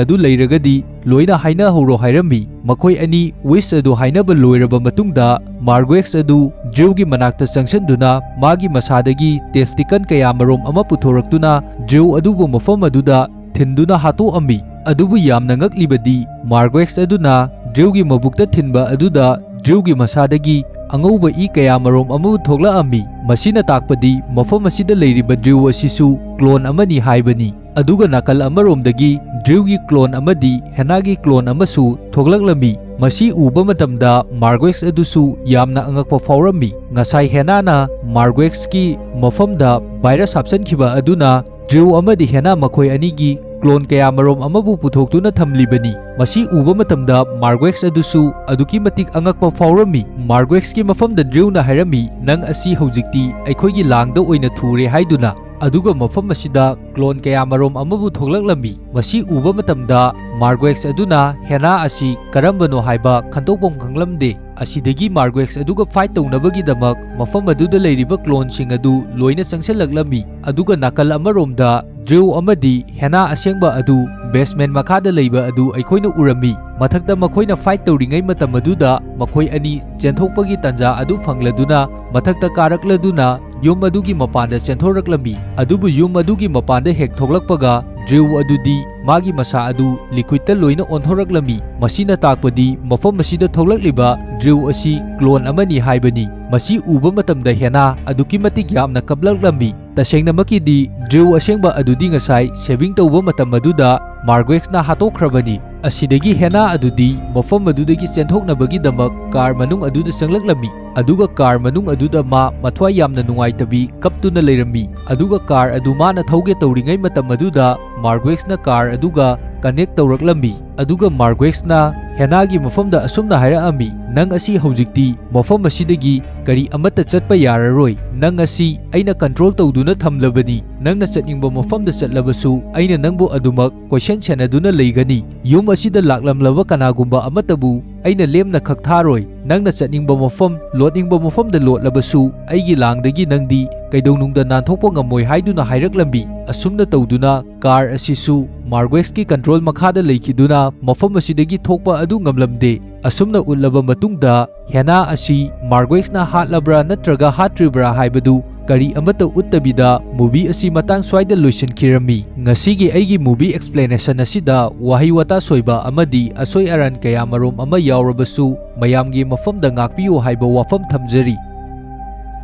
ꯑꯗꯨ ꯂꯩꯔꯒꯗꯤ ꯂꯣꯏꯅ ꯍꯥꯏꯅꯍꯧꯔꯣ" ꯍꯥꯏꯔꯝꯃꯤ꯫ ꯃꯈꯣꯏ ꯑꯅꯤ ꯋꯤꯁ ꯑꯗꯨ ꯍꯥꯏꯅꯕ ꯂꯣꯏꯔꯕ ꯃꯇꯨꯡꯗ, ꯃꯥꯔꯒ꯭ꯋꯦꯛꯁ ꯑꯗꯨ ꯗ꯭ꯔꯤꯎꯒꯤ ꯃꯅꯥꯛꯇ ꯆꯪꯁꯤꯟꯗꯨꯅ ꯃꯥꯒꯤ ꯃꯁꯥꯗꯒꯤ ꯇꯦꯁꯇꯤꯀꯟ ꯀꯌꯥꯃꯔꯣꯝ ꯑꯃ ꯄꯨꯊꯣꯔꯛꯇꯨꯅ ꯗ꯭ꯔꯤꯎ ꯑꯗꯨꯕꯨ ꯃꯐꯝ ꯑꯗꯨꯗ ꯊꯤꯟꯗꯨꯅ ꯍꯥꯠꯇꯣꯛꯑꯝꯃꯤ꯫ ꯑꯗꯨꯕꯨ ꯌꯥꯝꯅ ꯉꯛꯂꯤꯕꯗꯤ, ꯃꯥꯔꯒ꯭ꯋꯦꯛꯁ ꯑꯗꯨꯅ ꯗ꯭ꯔꯤꯎꯒꯤ ꯃꯕꯨꯛꯇ ꯊꯤꯟꯕ ꯑꯗꯨꯗ ꯗ꯭ꯔꯤꯎꯒꯤ ꯃꯁꯥꯗꯒꯤ ꯑꯉꯧꯕ ꯏ ꯀꯌꯥꯃꯔꯣꯝ ꯑꯃ ꯊꯣꯛꯂꯛꯑꯝꯃꯤ꯫ ꯃꯁꯤꯅ ꯇꯥꯛꯄꯗꯤ ꯃꯐꯝ ꯑꯁꯤꯗ ꯂꯩꯔꯤꯕ ꯗ꯭ꯔꯤꯎ ꯑꯁꯤꯁꯨ ꯀ꯭ꯂꯣꯟ ꯑꯃꯅꯤ ꯍꯥꯏꯕꯅꯤ꯫ ꯑꯗꯨꯒ ꯅꯥꯀꯜ ꯑꯃꯔꯣꯝꯗꯒꯤ ꯗ꯭ꯔꯤꯎꯒꯤ ꯀ꯭ꯂꯣꯟ ꯑꯃꯗꯤ ꯍꯦꯅꯥꯒꯤ ꯀ꯭ꯂꯣꯟ ꯑꯃꯁꯨ ꯊꯣꯛꯂꯛꯂꯝꯃꯤ꯫ ꯃꯁꯤ ꯎꯕ ꯃꯇꯝꯗ ꯃꯥꯔꯒ꯭ꯋꯦꯛꯁ ꯑꯗꯨꯁꯨ ꯌꯥꯝꯅ ꯑꯉꯛꯄ ꯐꯥꯎꯔꯝꯃꯤ꯫ ꯉꯁꯥꯏ ꯍꯦꯅꯥꯅ ꯃꯥꯔꯒ꯭ꯋꯦꯛꯁꯀꯤ ꯃꯐꯝꯗ ꯚꯥꯏꯔꯁ ꯍꯥꯞꯆꯤꯟꯈꯤꯕ ꯑꯗꯨꯅ ꯗ꯭ꯔꯤꯎ ꯑꯃꯗꯤ ꯍꯦꯅꯥ ꯃꯈꯣꯏ ꯑꯅꯤꯒꯤ ꯀ꯭ꯂꯣꯟ ꯀꯌꯥꯃꯔꯣꯝ ꯑꯃꯕꯨ ꯄꯨꯊꯣꯛꯇꯨꯅ ꯊꯝꯂꯤꯕꯅꯤ꯫ ꯃꯁꯤ ꯎꯕ ꯃꯇꯝꯗ ꯃꯥꯔꯒ꯭ꯋꯦꯛꯁ ꯑꯗꯨꯁꯨ ꯑꯗꯨꯛꯀꯤ ꯃꯇꯤꯛ ꯑꯉꯛꯄ ꯐꯥꯎꯔꯝꯃꯤ꯫ ꯃꯥꯔꯒ꯭ꯋꯦꯛꯁꯀꯤ ꯃꯐꯝꯗ ꯗ꯭ꯔꯤꯎꯅ ꯍꯥꯏꯔꯝꯃꯤ, "ꯅꯪ ꯑꯁꯤ ꯍꯧꯖꯤꯛꯇꯤ ꯑꯩꯈꯣꯏꯒꯤ ꯂꯥꯡꯗ ꯑꯣꯏꯅ ꯊꯨꯔꯦ" ꯍꯥꯏꯗꯨꯅ꯫ ꯑꯗꯨꯒ ꯃꯐꯝ ꯑꯁꯤꯗ ꯀ꯭ꯂꯣꯟ ꯀꯌꯥꯃꯔꯣꯝ ꯑꯃꯕꯨ ꯊꯣꯛꯂꯛꯂꯝꯃꯤ꯫ ꯃꯁꯤ ꯎꯕ ꯃꯇꯝꯗ ꯃꯥꯔꯒ꯭ꯋꯦꯛꯁ ꯑꯗꯨꯅ ꯍꯦꯅꯥ ꯑꯁꯤ ꯀꯔꯝꯕꯅꯣ ꯍꯥꯏꯕ ꯈꯟꯗꯣꯛꯐꯝ ꯈꯪꯂꯝꯗꯦ꯫ ꯑꯁꯤꯗꯒꯤ ꯃꯥꯔꯒ꯭ꯋꯦꯛꯁ ꯑꯗꯨꯒ ꯐꯥꯏꯠ ꯇꯧꯅꯕꯒꯤꯗꯃꯛ ꯃꯐꯝ ꯑꯗꯨꯗ ꯂꯩꯔꯤꯕ ꯀ꯭ꯂꯣꯟꯁꯤꯡ ꯑꯗꯨ ꯂꯣꯏꯅ ꯆꯪꯁꯤꯜꯂꯛꯂꯝꯃꯤ꯫ ꯑꯗꯨꯒ ꯅꯥꯀꯜ ꯑꯃꯔꯣꯝꯗ ꯗ꯭ꯔꯤꯎ ꯑꯃꯗꯤ ꯍꯦꯅꯥ ꯑꯁꯦꯡꯕ ꯑꯗꯨ ꯕꯦꯁꯃꯦꯟ ꯃꯈꯥꯗ ꯂꯩꯕ ꯑꯗꯨ ꯑꯩꯈꯣꯏꯅ ꯎꯔꯝꯃꯤ꯫ ꯃꯊꯛꯇ ꯃꯈꯣꯏꯅ ꯐꯥꯏꯠ ꯇꯧꯔꯤꯉꯩ ꯃꯇꯝ ꯑꯗꯨꯗ ꯃꯈꯣꯏ ꯑꯅꯤ ꯆꯦꯟꯊꯣꯛꯄꯒꯤ ꯇꯥꯟꯖꯥ ꯑꯗꯨ ꯐꯪꯂꯗꯨꯅ ꯃꯊꯛꯇ ꯀꯥꯔꯛꯂꯗꯨꯅ ꯌꯨꯝ ꯑꯗꯨꯒꯤ ꯃꯄꯥꯟꯗ ꯆꯦꯟꯊꯣꯔꯛꯂꯝꯃꯤ꯫ ꯑꯗꯨꯕꯨ ꯌꯨꯝ ꯑꯗꯨꯒꯤ ꯃꯄꯥꯟꯗ ꯍꯦꯛ ꯊꯣꯛꯂꯛꯄꯒ ꯗ꯭ꯔꯤꯎ ꯑꯗꯨꯗꯤ ꯃꯥꯒꯤ ꯃꯁꯥ ꯑꯗꯨ ꯂꯤꯀ꯭ꯋꯤꯠꯇ ꯂꯣꯏꯅ ꯑꯣꯟꯊꯣꯔꯛꯂꯝꯃꯤ꯫ ꯃꯁꯤꯅ ꯇꯥꯛꯄꯗꯤ ꯃꯐꯝ ꯑꯁꯤꯗ ꯊꯣꯛꯂꯛꯂꯤꯕ ꯗ꯭ꯔꯤꯎ ꯑꯁꯤ ꯀ꯭ꯂꯣꯟ ꯑꯃꯅꯤ ꯍꯥꯏꯕꯅꯤ꯫ ꯃꯁꯤ ꯎꯕ ꯃꯇꯝꯗ ꯍꯦꯅꯥ ꯑꯗꯨꯛꯀꯤ ꯃꯇꯤꯛ ꯌꯥꯝꯅ ꯀꯞꯂꯛꯂꯝꯃꯤ꯫ ꯇꯁꯦꯡꯅꯃꯛꯀꯤꯗꯤ ꯗ꯭ꯔꯤꯎ ꯑꯁꯦꯡꯕ ꯑꯗꯨꯗꯤ ꯉꯁꯥꯏ ꯁꯦꯚꯤꯡ ꯇꯧꯕ ꯃꯇꯝ ꯑꯗꯨꯗ ꯃꯥꯔꯒ꯭ꯋꯦꯛꯁꯅ ꯍꯥꯠꯇꯣꯛꯈ꯭ꯔꯕꯅꯤ꯫ ꯑꯁꯤꯗꯒꯤ ꯍꯦꯅꯥ ꯑꯗꯨꯗꯤ ꯃꯐꯝ ꯑꯗꯨꯗꯒꯤ ꯆꯦꯟꯊꯣꯛꯅꯕꯒꯤꯗꯃꯛ ꯀꯥꯔ ꯃꯅꯨꯡ ꯑꯗꯨꯗ ꯆꯪꯂꯛꯂꯝꯃꯤ, ꯑꯗꯨꯒ ꯀꯥꯔ ꯃꯅꯨꯡ ꯑꯗꯨꯗ ꯃꯥ ꯃꯊ꯭ꯋꯥꯏ ꯌꯥꯝꯅ ꯅꯨꯡꯉꯥꯏꯇꯕꯤ ꯀꯞꯇꯨꯅ ꯂꯩꯔꯝꯃꯤ, ꯑꯗꯨꯒ ꯀꯥꯔ ꯑꯗꯨ ꯃꯥꯅ ꯊꯧꯒꯦ ꯇꯧꯔꯤꯉꯩ ꯃꯇꯝ ꯑꯗꯨꯗ ꯃꯥꯔꯒ꯭ꯋꯦꯛꯁꯅ ꯀꯥꯔ ꯑꯗꯨꯒ ꯀꯅꯦꯛ ꯇꯧꯔꯛꯂꯝꯃꯤ, ꯑꯗꯨꯒ ꯃꯥꯔꯒ꯭ꯋꯦꯛꯁꯅ ꯍꯦꯅꯥꯒꯤ ꯃꯐꯝꯗ ꯑꯁꯨꯝꯅ ꯍꯥꯏꯔꯛꯑꯝꯃꯤ, "ꯅꯪ ꯑꯁꯤ ꯍꯧꯖꯤꯛꯇꯤ ꯃꯐꯝ ꯑꯁꯤꯗꯒꯤ ꯀꯔꯤ ꯑꯃꯠꯇ ꯆꯠꯄ ꯌꯥꯔꯔꯣꯏ, ꯅꯪ ꯑꯁꯤ ꯑꯩꯅ ꯀꯟꯇ꯭ꯔꯣꯜ ꯇꯧꯗꯨꯅ ꯊꯝꯂꯕꯅꯤ, ꯅꯪꯅ ꯆꯠꯅꯤꯡꯕ ꯃꯐꯝꯗ ꯆꯠꯂꯕꯁꯨ ꯑꯩꯅ ꯅꯪꯕꯨ ꯑꯗꯨꯃꯛ ꯀꯣꯏꯁꯟ ꯁꯦꯟꯅꯗꯨꯅ ꯂꯩꯒꯅꯤ, ꯌꯨꯝ ꯑꯁꯤꯗ ꯂꯥꯛꯂꯝꯂꯕ ꯀꯅꯥꯒꯨꯝꯕ ꯑꯃꯠꯇꯕꯨ ꯑꯩꯅ ꯂꯦꯝꯅ ꯈꯛ ꯊꯥꯔꯣꯏ, ꯅꯪꯅ ꯆꯠꯅꯤꯡꯕ ꯃꯐꯝ, ꯂꯣꯠꯅꯤꯡꯕ ꯃꯐꯝꯗ ꯂꯣꯠꯂꯕꯁꯨ ꯑꯩꯒꯤ ꯂꯥꯡꯗꯒꯤ ꯅꯪꯗꯤ ꯀꯩꯗꯧꯅꯨꯡꯗ ꯅꯥꯟꯊꯣꯛꯄ ꯉꯝꯃꯣꯏ" ꯍꯥꯏꯗꯨꯅ ꯍꯥꯏꯔꯛꯂꯝꯃꯤ꯫ ꯑꯁꯨꯝꯅ ꯇꯧꯗꯨꯅ ꯀꯥꯔ ꯑꯁꯤꯁꯨ ꯃꯥꯔꯒ꯭ꯋꯦꯛꯁꯀꯤ ꯀꯟꯇ꯭ꯔꯣꯜ ꯃꯈꯥꯗ ꯂꯩꯈꯤꯗꯨꯅ ꯃꯐꯝ ꯑꯁꯤꯗꯒꯤ ꯊꯣꯛꯄ ꯑꯗꯨ ꯉꯝꯂꯝꯗꯦ꯫ ꯑꯁꯨꯝꯅ ꯎꯠꯂꯕ ꯃꯇꯨꯡꯗ ꯍꯦꯅꯥ ꯑꯁꯤ ꯃꯥꯔꯒ꯭ꯋꯦꯛꯁꯅ ꯍꯥꯠꯂꯕ꯭ꯔꯥ ꯅꯠꯇ꯭ꯔꯒ ꯍꯥꯠꯇ꯭ꯔꯤꯕ꯭ꯔꯥ ꯍꯥꯏꯕꯗꯨ ꯀꯔꯤ ꯑꯃꯠꯇ ꯎꯠꯇꯕꯤꯗ movie ꯑꯁꯤ ꯃꯇꯥꯡ ꯁ꯭ꯋꯥꯏꯗ ꯂꯣꯏꯁꯤꯟꯈꯤꯔꯝꯃꯤ꯫ ꯉꯁꯤꯒꯤ ꯑꯩꯒꯤ movie explanation ꯑꯁꯤꯗ ꯋꯥꯍꯩ ꯋꯥꯇꯥ ꯁꯣꯏꯕ ꯑꯃꯗꯤ ꯑꯁꯣꯏ ꯑꯔꯥꯟ ꯀꯌꯥ ꯃꯔꯨꯝ ꯑꯃ ꯌꯥꯎꯔꯕꯁꯨ ꯃꯌꯥꯝꯒꯤ ꯃꯐꯝꯗ ꯉꯥꯛꯄꯤꯌꯨ ꯍꯥꯏꯕ ꯋꯥꯐꯝ ꯊꯝꯖꯔꯤ꯫